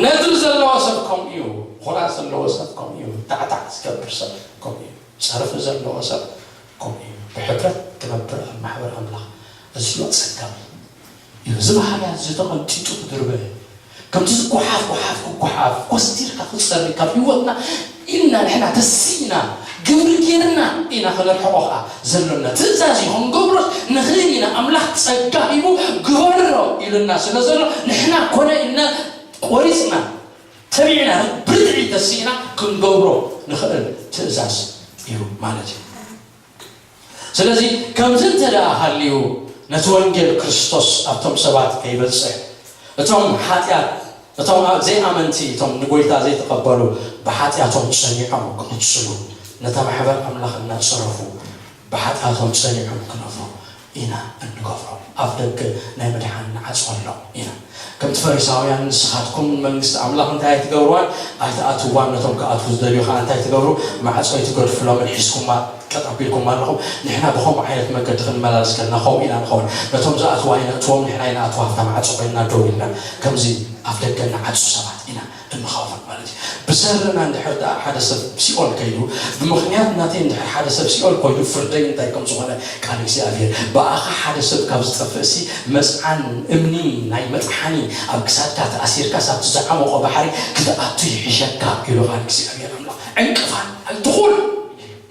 ነድሪ ዘለዎ ሰብ ከምኡ እዩ። ኹራ ዘለዎ ሰብ ከምኡ እዩ። ታዕታዕ ዝገብር ሰብ ከምኡ እዩ። ጸርፊ ዘለዎ ሰብ ከምኡ እዩ። ብሕብረት ክነብር ኣብ ማሕበር ኣምላኽ፣ እዚ እዩ ኣጸጋሚ። እዩ። እዚ ባህርያት እዚ ተቐንጢጡ ክድርበ፣ ከምቲ ዝጓሓፍ ጓሓፍ ክጓሓፍ፣ ኮስቲርካ ክጸሪ፣ ካብ ህይወትና ኢልና ንሕና ተሲእና፣ ግብሪ ጌርና ኢና ክነርሕቖ ኸኣ ዘሎና። ትእዛዝ እዩ፣ ክንገብሮስ ንኽእል ኢና። ኣምላኽ ጸጋ ሂቡ ግበሮ ኢሉና ስለ ዘሎ፣ ንሕና ኮነ ኢልና ቆሪጽና፣ ተቢዕና፣ ብርትዒ ተሲእና ክንገብሮ ንኽእል ትእዛዝ እዩ ማለት እዩ። ስለዚ ከምዚ እንተ ደኣ ሃልዩ፣ ነቲ ወንጌል ክርስቶስ ኣብቶም ሰባት ከይበጽሕ፣ እቶም ሓጢኣት፣ እቶም ኣብ ዘይኣመንቲ፣ እቶም ንጎይታ ዘይተቐበሉ ብሓጢኣቶም ጸኒዖም ክቕጽሉ፣ ነታ ማሕበር ኣምላኽ እናጸረፉ ብሓጢኣቶም ጸኒዖም ክነብሩ ኢና እንገብሮ። ኣፍ ደገ ናይ ምድሓን ንዓጽወሎም ኢና። ከምቲ ፈሪሳውያን፣ ንስኻትኩም መንግስቲ ኣምላኽ እንታይ ኣይትገብርዋን፣ ኣይትኣትውዋን፣ ነቶም ክኣትዉ ዝደልዩ ኸኣ እንታይ ትገብሩ? ማዕጾ ኣይትገድፍሎምን፣ ሒዝኩማ ቀጥ ኣቢልኩም ኣለኹም። ንሕና ብኸምኡ ዓይነት መገዲ ክንመላለስ ከለና ከምኡ ኢና ንኸውን። ነቶም ዝኣትዉ ኣይነእትዎም፣ ንሕና ኣይንኣትዎ፣ ኣብታ ማዕጾ ኮይንና ደው ኢልና ከምዚ ኣፍ ደገ ንዓጹ ሰባት ኢና እንኸውን ማለት እዩ። ብሰረና እንድሕር ደኣ ሓደ ሰብ ሲኦል ከይዱ፣ ብምኽንያት ናተይ እንድሕር ሓደ ሰብ ሲኦል ኮይኑ፣ ፍርደይ እንታይ ከም ዝኾነ ቃል እግዚኣብሔር፣ ብኣኻ ሓደ ሰብ ካብ ዝጠፍእሲ፣ መጽዓን እምኒ ናይ መጥሓኒ ኣብ ክሳድካ ተኣሲርካስ ኣብቲ ዝዓሞቐ ባሕሪ ክትኣቱ ይሕሸካ ኢሉ ቃል እግዚኣብሔር ኣምላኽ። ዕንቅፋት ኣይትኹን።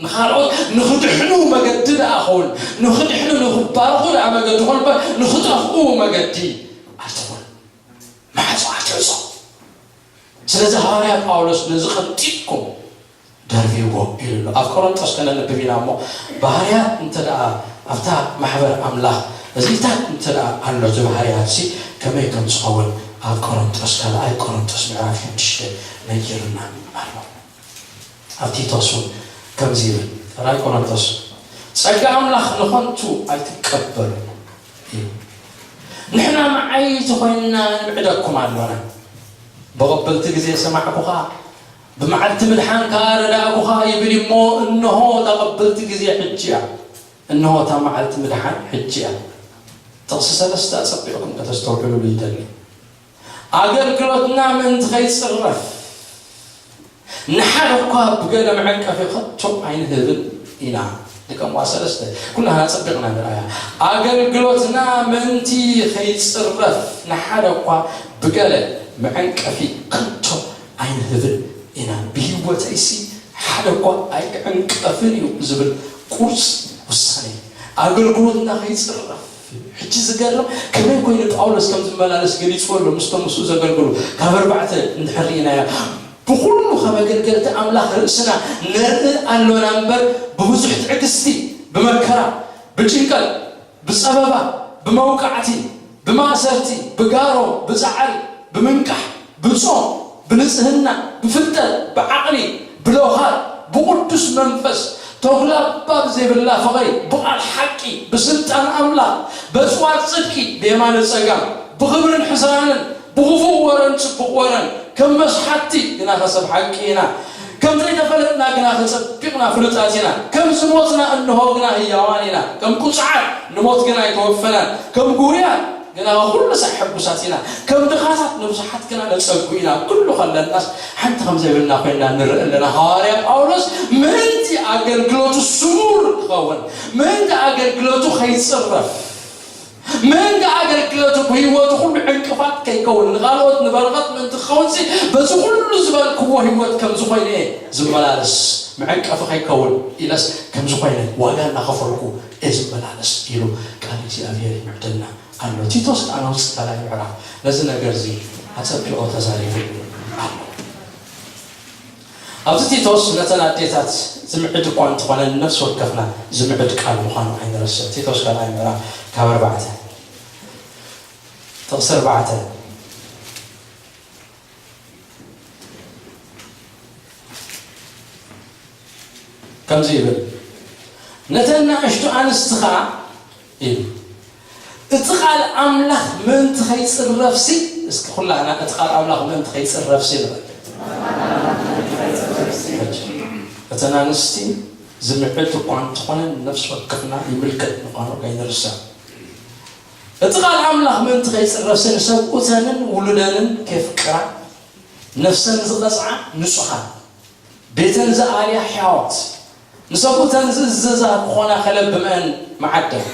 ንኻልኦት ንኽድሕኑ መገዲ ደኣ ኹን፣ ንኽድሕኑ ንኽባረኹ ደኣ መገዲ ኹን እምበር ንኽጠፍኡ መገዲ ኣይትኹን። ማዕጾ ኣትዕጾ። ስለዚ ሃዋርያ ጳውሎስ ነዚ ቀንጢጥኩም ደርብይዎ ኢሉ ኣሎ። ኣብ ቆሮንጦስ ከነንብብ ኢና እሞ፣ ባህርያት እንተ ደኣ ኣብታ ማሕበር ኣምላኽ እዚታት እንተ ደኣ ኣሎ፣ እዚ ባህርያት እዚ ከመይ ከም ዝኸውን ኣብ ቆሮንጦስ፣ ካልኣይ ቆሮንጦስ ምዕራፍ ሽዱሽተ ነጊሩና ኣሎ። ኣብ ቲቶስ እውን ከምዚ ይብል፣ ካልኣይ ቆሮንቶስ፣ "ጸጋ ኣምላኽ ንኸንቱ ኣይትቀበሉ" እዩ። ንሕና መዓይቲ ኮይንና ንምዕደኩም ኣሎና። "ብቕብልቲ ግዜ ሰማዕኩኻ፣ ብመዓልቲ ምድሓን ከኣ ረዳእኩኻ" ይብል እሞ፣ እንሆ፣ እታ ቅብልቲ ግዜ ሕጂ እያ። እንሆ፣ እታ መዓልቲ ምድሓን ሕጂ እያ። ጥቕሲ ሰለስተ ኣጸቢቕኩም ከተስተውዕሉሉ ይደሊ። ኣገልግሎትና ምእንቲ ከይጽረፍ፣ ንሓደ እኳ ብገለ መዐንቀፊ ከቶ ኣይንህብን ኢና። ደቀምዋ ሰለስተ፣ ኩላህና ጸቢቕና ንርኣያ። ኣገልግሎትና ምእንቲ ከይጽረፍ፣ ንሓደ እኳ ብገለ መዐንቀፊ ከቶ ኣይንህብን ኢና። ብህይወተይሲ ሓደ እኳ ኣይዕንቀፍን እዩ ዝብል ቁርጽ ውሳኔ። ኣገልግሎትና ከይጽረፍ፣ ሕጂ ዝገርም ከመይ ኮይኑ ጳውሎስ ከም ዝመላለስ ገሊጽዎ ኣሎ። ምስቶም ምስኡ ዘገልግሉ ካብ ኣርባዕተ እንድሕር ርኢናዮ፣ ብኹሉ ከም ኣገልገልቲ ኣምላኽ ርእስና ነርኢ ኣሎና እምበር፣ ብብዙሕ ትዕግስቲ፣ ብመከራ፣ ብጭንቀት፣ ብጸበባ፣ ብመውቃዕቲ፣ ብማእሰርቲ፣ ብጋሮ፣ ብጻዕሪ፣ ብምንቃሕ፣ ብጾም፣ ብንጽህና፣ ብፍልጠት፣ ብዓቕሊ፣ ብለውሃት፣ ብቕዱስ መንፈስ፣ ተጉላባብ ዘይብላ ፍቕሪ፣ ብቓል ሓቂ፣ ብስልጣን ኣምላኽ፣ በጽዋር ጽድቂ፣ ብየማነ ጸጋም፣ ብኽብርን ሕስራንን፣ ብኽፉእ ወረን ጽቡቕ ወረን፣ ከም መስሓቲ ግናኸ ሰብ ሓቂ ኢና። ከም ዘይተፈለጥና ግናኸ ጸቢቕና ፍሉጣት ኢና። ከም ዝሞትና እንሆ ግና ህያዋን ኢና። ከም ቁጽዓት ንሞት ግና ኣይተወፈናን። ከም ግውያት ግናኸ ኩሉ ሳዕ ሕጉሳት ኢና። ከም ድኻታት ንብዙሓት ግና ነጸጉ ኢና። ኩሉ ከለናስ ሓንቲ ከም ዘይብልና ኮይና ንርኢ ኣለና። ሃዋርያ ጳውሎስ ምእንቲ ኣገልግሎቱ ስሙር ክኸውን፣ ምእንቲ ኣገልግሎቱ ከይጽረፍ፣ ምእንቲ ኣገልግሎቱ ብህይወቱ ኩሉ ዕንቅፋት ከይከውን፣ ንኻልኦት ንበረኸት ምእንቲ ክኸውንሲ በዚ ኩሉ ዝበልክዎ ህይወት ከም ዝኾይነ እየ ዝመላለስ፣ መዐንቀፊ ከይከውን ኢለስ ከም ዝኾይነ ዋጋ እናኸፈልኩ እየ ዝመላለስ ኢሉ ቃል እግዚኣብሔር ይምዕደልና ኣሎ። ቲቶስ ከኣ ናብ ጸላኢ ምዕራፍ ነዚ ነገር እዚ ኣጸቢቑ ተዛሪቡ ኣሎ። ኣብዚ ቲቶስ ነተን ኣዴታት ዝምዕድ እኳ እንተኾነ ንነፍሲ ወከፍና ዝምዕድ ቃል ምዃኑ ኣይንረስዕ። ቲቶስ ካልኣይ ምዕራፍ ካብ ኣርባዕተ ጥቕሲ ኣርባዕተ ከምዚ ይብል፣ ነተን ንኣሽቱ ኣንስቲ ኸኣ ኢሉ። እቲ ቃል ኣምላኽ ምእንቲ ኸይጽረፍሲ፣ እስኪ ኩላህና እቲ ቃል ኣምላኽ ምእንቲ ኸይጽረፍሲ ንበል። እተን ኣንስቲ ዝምዕድ እኳ እንተኾነ ነፍሲ ወከፍና ይምልከት ምዃኑ ከይንርሳዕ። እቲ ቃል ኣምላኽ ምእንቲ ኸይጽረፍሲ ንሰብኡተንን ውሉደንን ኬፍቅራ ነፍሰን ዝቐጽዓ ንጹሃት ቤተን ዝኣልያ ሕያዋት ንሰብኡተን ዝእዝዛ ክኾና ከለብመአን መዓደን።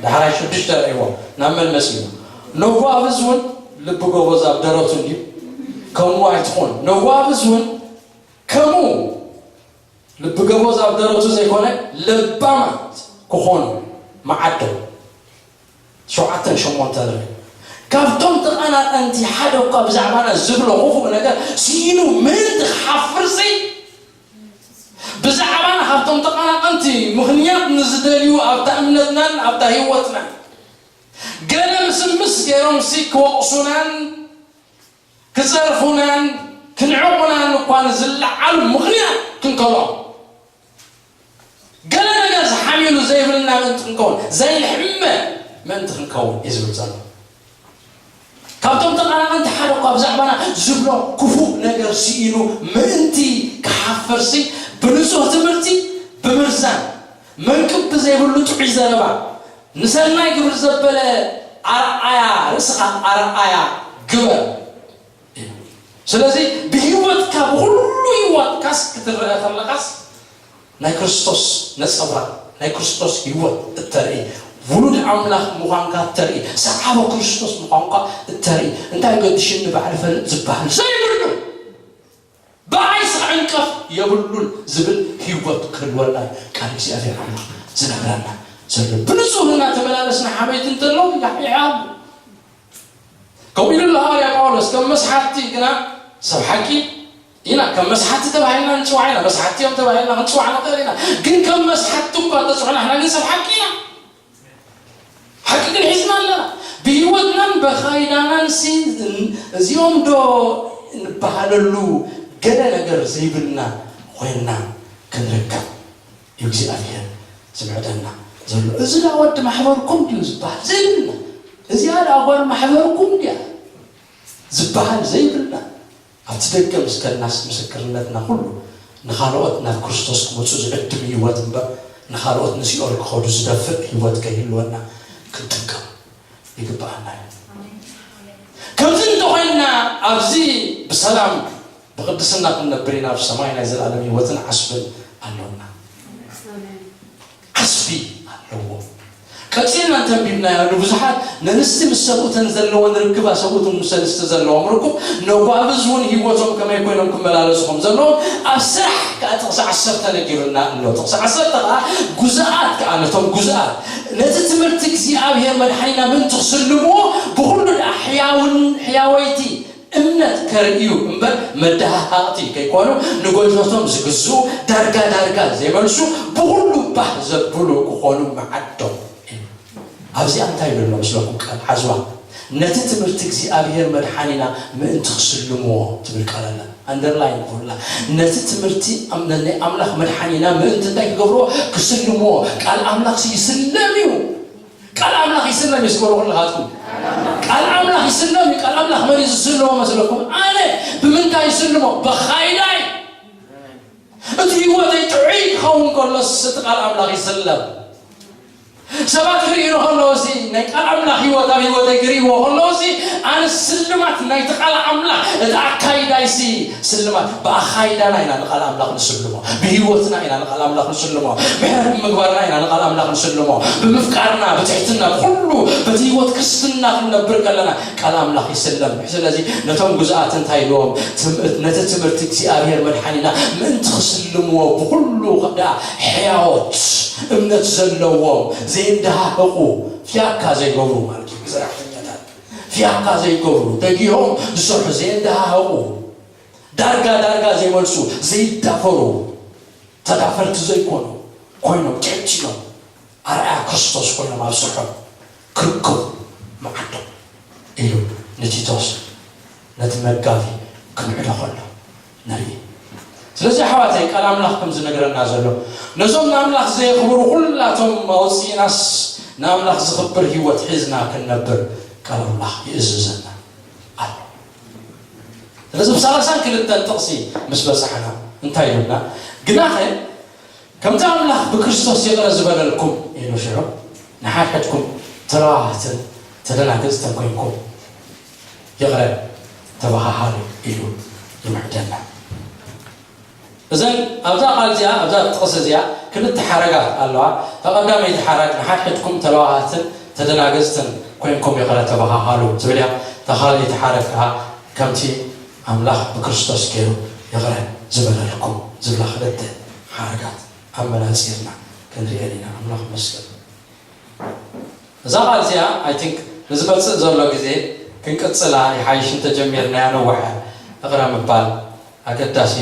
ዳሕራይ ሽዱሽተ ረእይዎ ናብ መን መጺኡ? ነጓብዝ እውን ልቢ ጎበዝ ኣብ ደረቱ እንድዩ። ከምኡ ኣይትኹን። ነጓብዝ እውን ከምኡ ልቢ ጎበዝ ኣብ ደረቱ ዘይኮነ ለባማት ክኾኑ መዓደን። ሸውዓተን ሸሞንተን ርእ። ካብቶም ተቐናቐንቲ ሓደ እኳ ብዛዕባና ዝብሎ ክፉእ ነገር ስኢኑ ምእንቲ ክሓፍርሲ ብዛዕባና ካብቶም ተቐናቐንቲ ምኽንያት ንዝደልዩ ኣብታ እምነትናን ኣብታ ህይወትናን ገለ ምስምስ ገይሮምሲ ክወቕሱናን ክጸርፉናን ክንዕቑናን እኳ ንዝለዓሉ ምኽንያት ክንከሎም ገለ ነገር ዝሓሚሉ ዘይብልና ምእንቲ ክንከውን ዘይንሕመ ምእንቲ ክንከውን እዩ ዝብል ዘሎ። ካብቶም ተቐናቐንቲ ሓደ እኳ ብዛዕባና ዝብሎ ክፉእ ነገር ስኢኑ ምእንቲ ክሓፍርሲ ብንጹህ ትምህርቲ ብምርዛን መንቅብ ብዘይብሉ ጥዑይ ዘረባ ንሰናይ ግብሪ ዘበለ ኣርኣያ ርእስኻ ኣርኣያ ግበር። ስለዚ ብህይወትካ ብኩሉ ህይወትካስ ክትረአ ከለኻስ ናይ ክርስቶስ ነጸብራቕ ናይ ክርስቶስ ህይወት እተርኢ ውሉድ ኣምላኽ ምዃንካ እተርኢ ሰዓቦ ክርስቶስ ምዃንካ እተርኢ እንታይ ገድሽኒ ባዕሊ ፈልጥ ዝበሃል ዘይብሉ ብኣይ ስቕ ዕንቀፍ የብሉን ዝብል ህይወት ክህልወና እዩ ቃል እግዚኣብሔር ኣምላኽ ዝነግረና ዘሎ። ብንጹህ እናተመላለስና ሓመይቲ እንተለዉ ይሓሉ። ከምኡ ኢሉ ኣሎ ሃዋርያ ጳውሎስ፣ ከም መስሓትቲ ግና ሰብ ሓቂ ኢና። ከም መስሓትቲ ተባሂልና ንጽዋዕ ኢና፣ መስሓትቲ እዮም ተባሂልና ክንጽዋዕ ንኽእል ኢና። ግን ከም መስሓትቲ እኳ ተጽዕና ንሕና ግን ሰብ ሓቂ ኢና። ሓቂ ግን ሒዝና ኣለና። ብህይወትናን በኻይዳናን ሲ እዚኦም ዶ ንበሃለሉ ገለ ነገር ዘይብልና ኮይንና ክንርከብ እዩ እግዚኣብሔር ዝምዕደና ዘሎ። እዚ ዳ ወዲ ማሕበርኩም ድዩ ዝበሃል ዘይብልና፣ እዚኣ ዳ ጓል ማሕበርኩም ድያ ዝበሃል ዘይብልና ኣብቲ ደገ ምስ ከድናስ ምስክርነትና ኩሉ ንኻልኦት ናብ ክርስቶስ ክመፁ ዝዕድም ህይወት እምበር ንኻልኦት ንሲኦል ክኸዱ ዝደፍእ ህይወት ከይህልወና ክንጥቀም ይግብኣና እዩ። ከምዚ እንተኾይንና ኣብዚ ብሰላም ብቕድስና ክንነብር ኢና፣ ኣብ ሰማይ ናይ ዘለኣለም ህይወትን ዓስብን ኣሎና። ዓስቢ ኣለዎ። ቀጺልና እንተንቢብናዮ ንብዙሓት ነንስቲ ምስ ሰብኡተን ዘለወን ርክብ ኣሰብኡትን ምስ ኣንስቲ ዘለዎም ርክብ ነጓብዝ እውን ህይወቶም ከመይ ኮይኖም ክመላለሱ ከም ዘለዎም ኣብ ስራሕ ከዓ ጥቕሲ ዓሰርተ ነጊሩና ኣሎ። ጥቕሲ ዓሰርተ ከዓ ጉዙኣት ከዓ ነቶም ጉዙኣት ነቲ ትምህርቲ እግዚኣብሔር መድሓኒና ምእንቲ ክስልምዎ ብኹሉ ደኣ ሕያውን ሕያወይቲ እምነት ከርእዩ እምበር መደሃሃቕቲ ከይኮኑ ንጎድለቶም ዝግዝኡ ዳርጋ ዳርጋ ዘይመልሱ ብኹሉ ባህ ዘብሉ ክኾኑ መዓዶም እዩ። ኣብዚኣ እንታይ ይብል ኣሎ መስለኩም? ቃል ሓዝዋ ነቲ ትምህርቲ እግዚኣብሔር መድሓኒና ምእንቲ ክስልምዎ ትብል ቃል ኣላ። ኣንደርላይን ክብላ፣ ነቲ ትምህርቲ ኣም-፣ ናይ ኣምላኽ መድሓኒና ምእንቲ እንታይ ክገብርዎ? ክስልምዎ። ቃል ኣምላኽ ሲ ይስለም እዩ። ቃል ኣምላኽ ይስለም እዩ። ስገሩ ኩልኻትኩም። ቃል ኣምላኽ ይስለም እዩ። ቃል ኣምላኽ መን እዩ ዝስልሞ መስለኩም? ኣነ። ብምንታይ ይስልሞ? ብኻይዳይ። እቲ ህይወተይ ጥዑይ ክኸውን ከሎስ እቲ ቃል ኣምላኽ ይስለም። ሰባት ክርእዩ ከለዉ ሲ ናይ ቃል ኣምላኽ ህይወት ኣብ ህይወተይ ክርእይዎ ከለዉ ሲ ኣነ ስልማት ናይቲ ቃል ኣምላኽ፣ እቲ ኣካይዳይ ሲ ስልማት። ብኣካይዳና ኢና ንቃል ኣምላኽ ንስልሞ፣ ብህይወትና ኢና ንቃል ኣምላኽ ንስልሞ፣ ምሕረት ብምግባርና ኢና ንቃል ኣምላኽ ንስልሞ፣ ብምፍቃርና፣ ብትሕትና፣ ብኩሉ በቲ ህይወት ክርስትና ክንነብር ከለና ቃል ኣምላኽ ይስለም። ስለዚ ነቶም ግዙኣት እንታይ ኢልዎም? ትም-፣ ነቲ ትምህርቲ እግዚኣብሔር መድሓኒና ምእንቲ ክስልምዎ ብኩሉ ደኣ ሕያዎት እምነት ዘለዎም፣ ዘይንደሃህቑ፣ ፍያካ ዘይገብሩ ማለት እዩ። ብሰራሕተኛታት ፍያካ ዘይገብሩ፣ ደጊሆም ዝሰርሑ፣ ዘይንደሃህቑ፣ ዳርጋ ዳርጋ ዘይመልሱ፣ ዘይዳፈሩ፣ ተዳፈርቲ ዘይኮኑ ኮይኖም ጥዕት ኢሎም ኣርኣያ ክርስቶስ ኮይኖም ኣብ ስርሖም ክርከቡ መዓዶም ኢሉ ንቲቶስ ነቲ መጋቢ ክምዕዶ ከሎ ንርኢ። ስለዚ ኣሕዋተይ፣ ቃል ኣምላኽ ከም ዝነግረና ዘሎ፣ ነዞም ንኣምላኽ ዘየኽብሩ ኩላቶም ኣውፂእናስ ንኣምላኽ ዝኽብር ህይወት ሒዝና ክንነብር ቃል ኣምላኽ ይእዝዘና ኣሎ። ስለዚ ብ ሰላሳን ክልተን ጥቕሲ ምስ በጻሕና እንታይ ኢሉና? ግናኸ ከምቲ ኣምላኽ ብክርስቶስ ይቕረ ዝበለልኩም ኢሉ ሽዑ፣ ንሓድሕድኩም ተለዋዋህትን ተደናገጽትን ኮይንኩም ይቕረ ተበሃሃሉ ኢሉ ይምዕደና። እዘን ኣብዛ ቃል እዚኣ፣ ኣብዛ ጥቕሲ እዚኣ ክልተ ሓረጋት ኣለዋ። እታ ቀዳመይቲ ሓረግ ንሓድሕድኩም ተለዋዋህትን ተደናገጽትን ኮይንኩም ይቕረ ተበሃሃሉ ትብል እያ። እታ ካልኣይቲ ሓረግ ከኣ ከምቲ ኣምላኽ ብክርስቶስ ገይሩ ይቕረ ዝበለልኩም ዝብላ ክልተ ሓረጋት ኣመናጺርና ክንሪኤን ኢና። ኣምላኽ ይመስገን። እዛ ቃል እዚኣ፣ I think፣ ንዝመጽእ ዘሎ ግዜ ክንቅጽላ ይሓይሽ፣ እንተጀሚርናያ ነዋሕ እቕረ ምባል ኣገዳሲ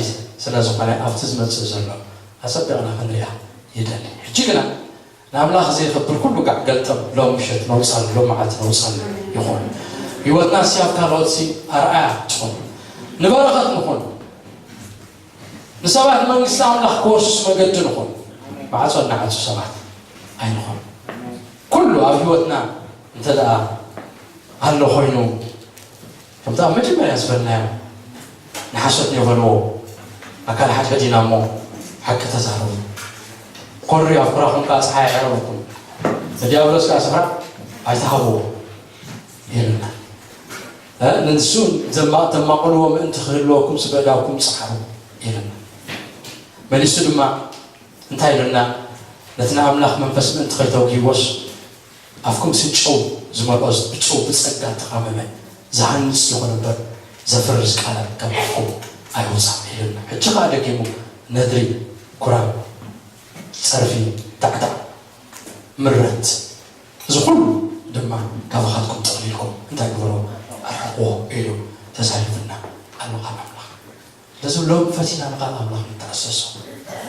ስለ ዝኾነ ኣብቲ ዝመጽእ ዘሎ ኣጸቢቕና ክንሪኣ ይደሊ። ሕጂ ግና ንኣምላኽ ዘየኽብር ኩሉ ጋዕ ገልጠም ሎም ምሸት ነውጻሉ፣ ሎም መዓልቲ ነውጻሉ ይኹን። ህይወትና ሲ ኣብ ካልኦት ሲ ኣርኣያ ትኹን። ንበረኸት ንኹን። ንሰባት መንግስቲ ኣምላኽ ክወርሱስ መገዲ ንኹን። ማዕጾ እናዓጹ ሰባት ኣይንኹን። ኩሉ ኣብ ህይወትና እንተ ደኣ ኣሎ ኮይኑ፣ ከምቲ ኣብ መጀመርያ ዝበልናዮ፣ ንሓሶት ንበልዎ፣ ኣካል ሓድሕድ ኢና እሞ ሓቂ ተዛረቡ። ኮሪ ኣብ ኩራኹም ከኣ ጸሓይ ኣይዕረበኩም፣ ንዲያብሎስ ከኣ ስፍራ ኣይትሃብዎ ይብለና። እ፣ ንንሱ ዘማ-፣ ተማቕልዎ ምእንቲ ክህልወኩም ስበ እዳውኩም ጸሓሩ ይብለና። መሊሱ ድማ እንታይ ኢሉና? ነቲ ንኣምላኽ መንፈስ ምእንቲ ከይተውግይዎስ፣ ኣፍኩም ስጨው ዝመልኦ ብጨው ብጸጋ ተኻመመ፣ ዝሃንጽ ይኹን እምበር ዘፍርስ ቃላት ካብ ኣፍኩም ኣይውጻእ ኢሉና። ሕጂ ኸኣ ደጊሙ ነድሪ፣ ኩራብ፣ ጸርፊ፣ ዳዕዳዕ፣ ምረት፣ እዚ ኩሉ ድማ ካባኻትኩም ጠቕሊልኩም እንታይ ግበሮ? ኣርሕቕዎ ኢሉ ተዛሪቡና ኣሎ ቃል ኣምላኽ። ስለዚ ሎም ፈቲና ንቃል ኣምላኽ ንተኣሰሶ።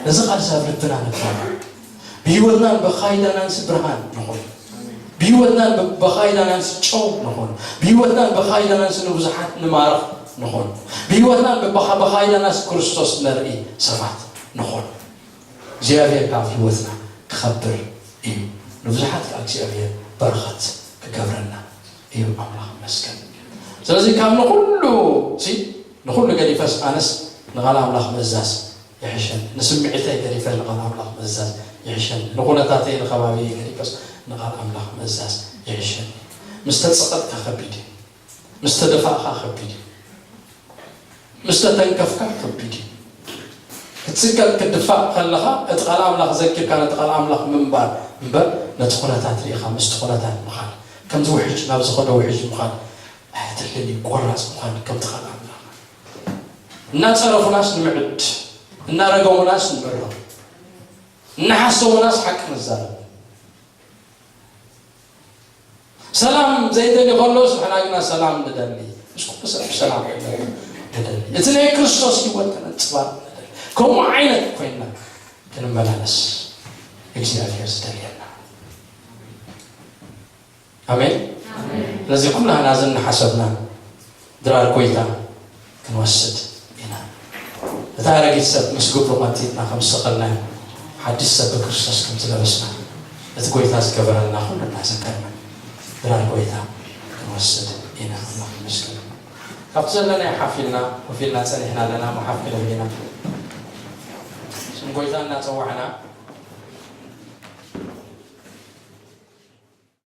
ነዚ ቃል እዚ ኣብ ልብና ንግበሮ። ብህይወትናን በኻይዳናንስ ብርሃን ንኹን። ብህይወትናን በ-፣ በኻይዳናንስ ጨው ንኹን። ብህይወትናን በኻይዳናንስ ንብዙሓት ንማርኽ ንኹን። ብህይወትናን በ-፣ በኻ-፣ በኻይዳናንስ ክርስቶስ ነርኢ ሰባት ንኹን። እግዚኣብሔር ካብ ህይወትና ክኸብር እዩ። ንብዙሓት ከዓ እግዚኣብሔር በረኸት ክገብረና እዩ። ኣምላኽ ይመስገን። ስለዚ ካብ ንኹሉ ሲ፣ ንኹሉ ገዲፈስ ኣነስ ንቓል ኣምላኽ ምእዛዝ ይሕሸኒ። ንስምዒተይ ገዲፈ ንቓል ኣምላኽ ምእዛዝ ይሕሸኒ። ንኹነታተይ ንኸባቢየይ ገዲፈስ ንቓል ኣምላኽ ምእዛዝ ይሕሸኒ። ምስ ተጸቐጥካ ከቢድ እዩ። ምስ ተደፋእካ ከቢድ እዩ። ምስ ተተንከፍካ ከቢድ እዩ። ክትጽቀጥ ክትድፋእ ከለኻ እቲ ቃል ኣምላኽ ዘኪርካ ነቲ ቃል ኣምላኽ ምንባር እምበር ነቲ ኩነታት ርኢኻ ምስቲ ኩነታት ምኻድ፣ ከምዚ ውሕጅ ናብ ዝኸዶ ውሕጅ ምኻድ ኣየድልን እዩ። ቆራጽ ምዃን ከምቲ ቃል ኣምላኽ። እናጸረፉናስ ንምዕድ፣ እናረገሙናስ ንምረቕ፣ እናሓሰዉናስ ሓቂ ንዛረብ። ሰላም ዘይደሊ ከሎስ ንሕና ግና ሰላም ንደሊ። ምስ ኩሉ ሰብ ሰላም ንደሊ። እቲ ናይ ክርስቶስ ህይወት ከነንጽባርቕ ንደሊ። ከምኡ ዓይነት ኮይንና ክንመላለስ እግዚኣብሔር ዝደልየና። ኣሜን። ስለዚ ኩላህና እዚ እናሓሰብና ድራር ጎይታ ክንወስድ ኢና። እቲ ኣረጊት ሰብ ምስ ግብሩ ቀንጢጥና ከም ዝሰቐልናዮ፣ ሓድሽ ሰብ ብክርስቶስ ከም ዝለበስና፣ እቲ ጎይታ ዝገበረልና ኩሉ እናዘከርና ድራር ጎይታ ክንወስድ ኢና። ኣምላኽ ይመስገን። ካብቲ ዘለናዮ ሓፍ ኢልና፣ ኮፍ ኢልና ጸኒሕና ኣለና፣ እሞ ሓፍ ክንብል ኢና። ስም ጎይታ እናጸዋዕና፣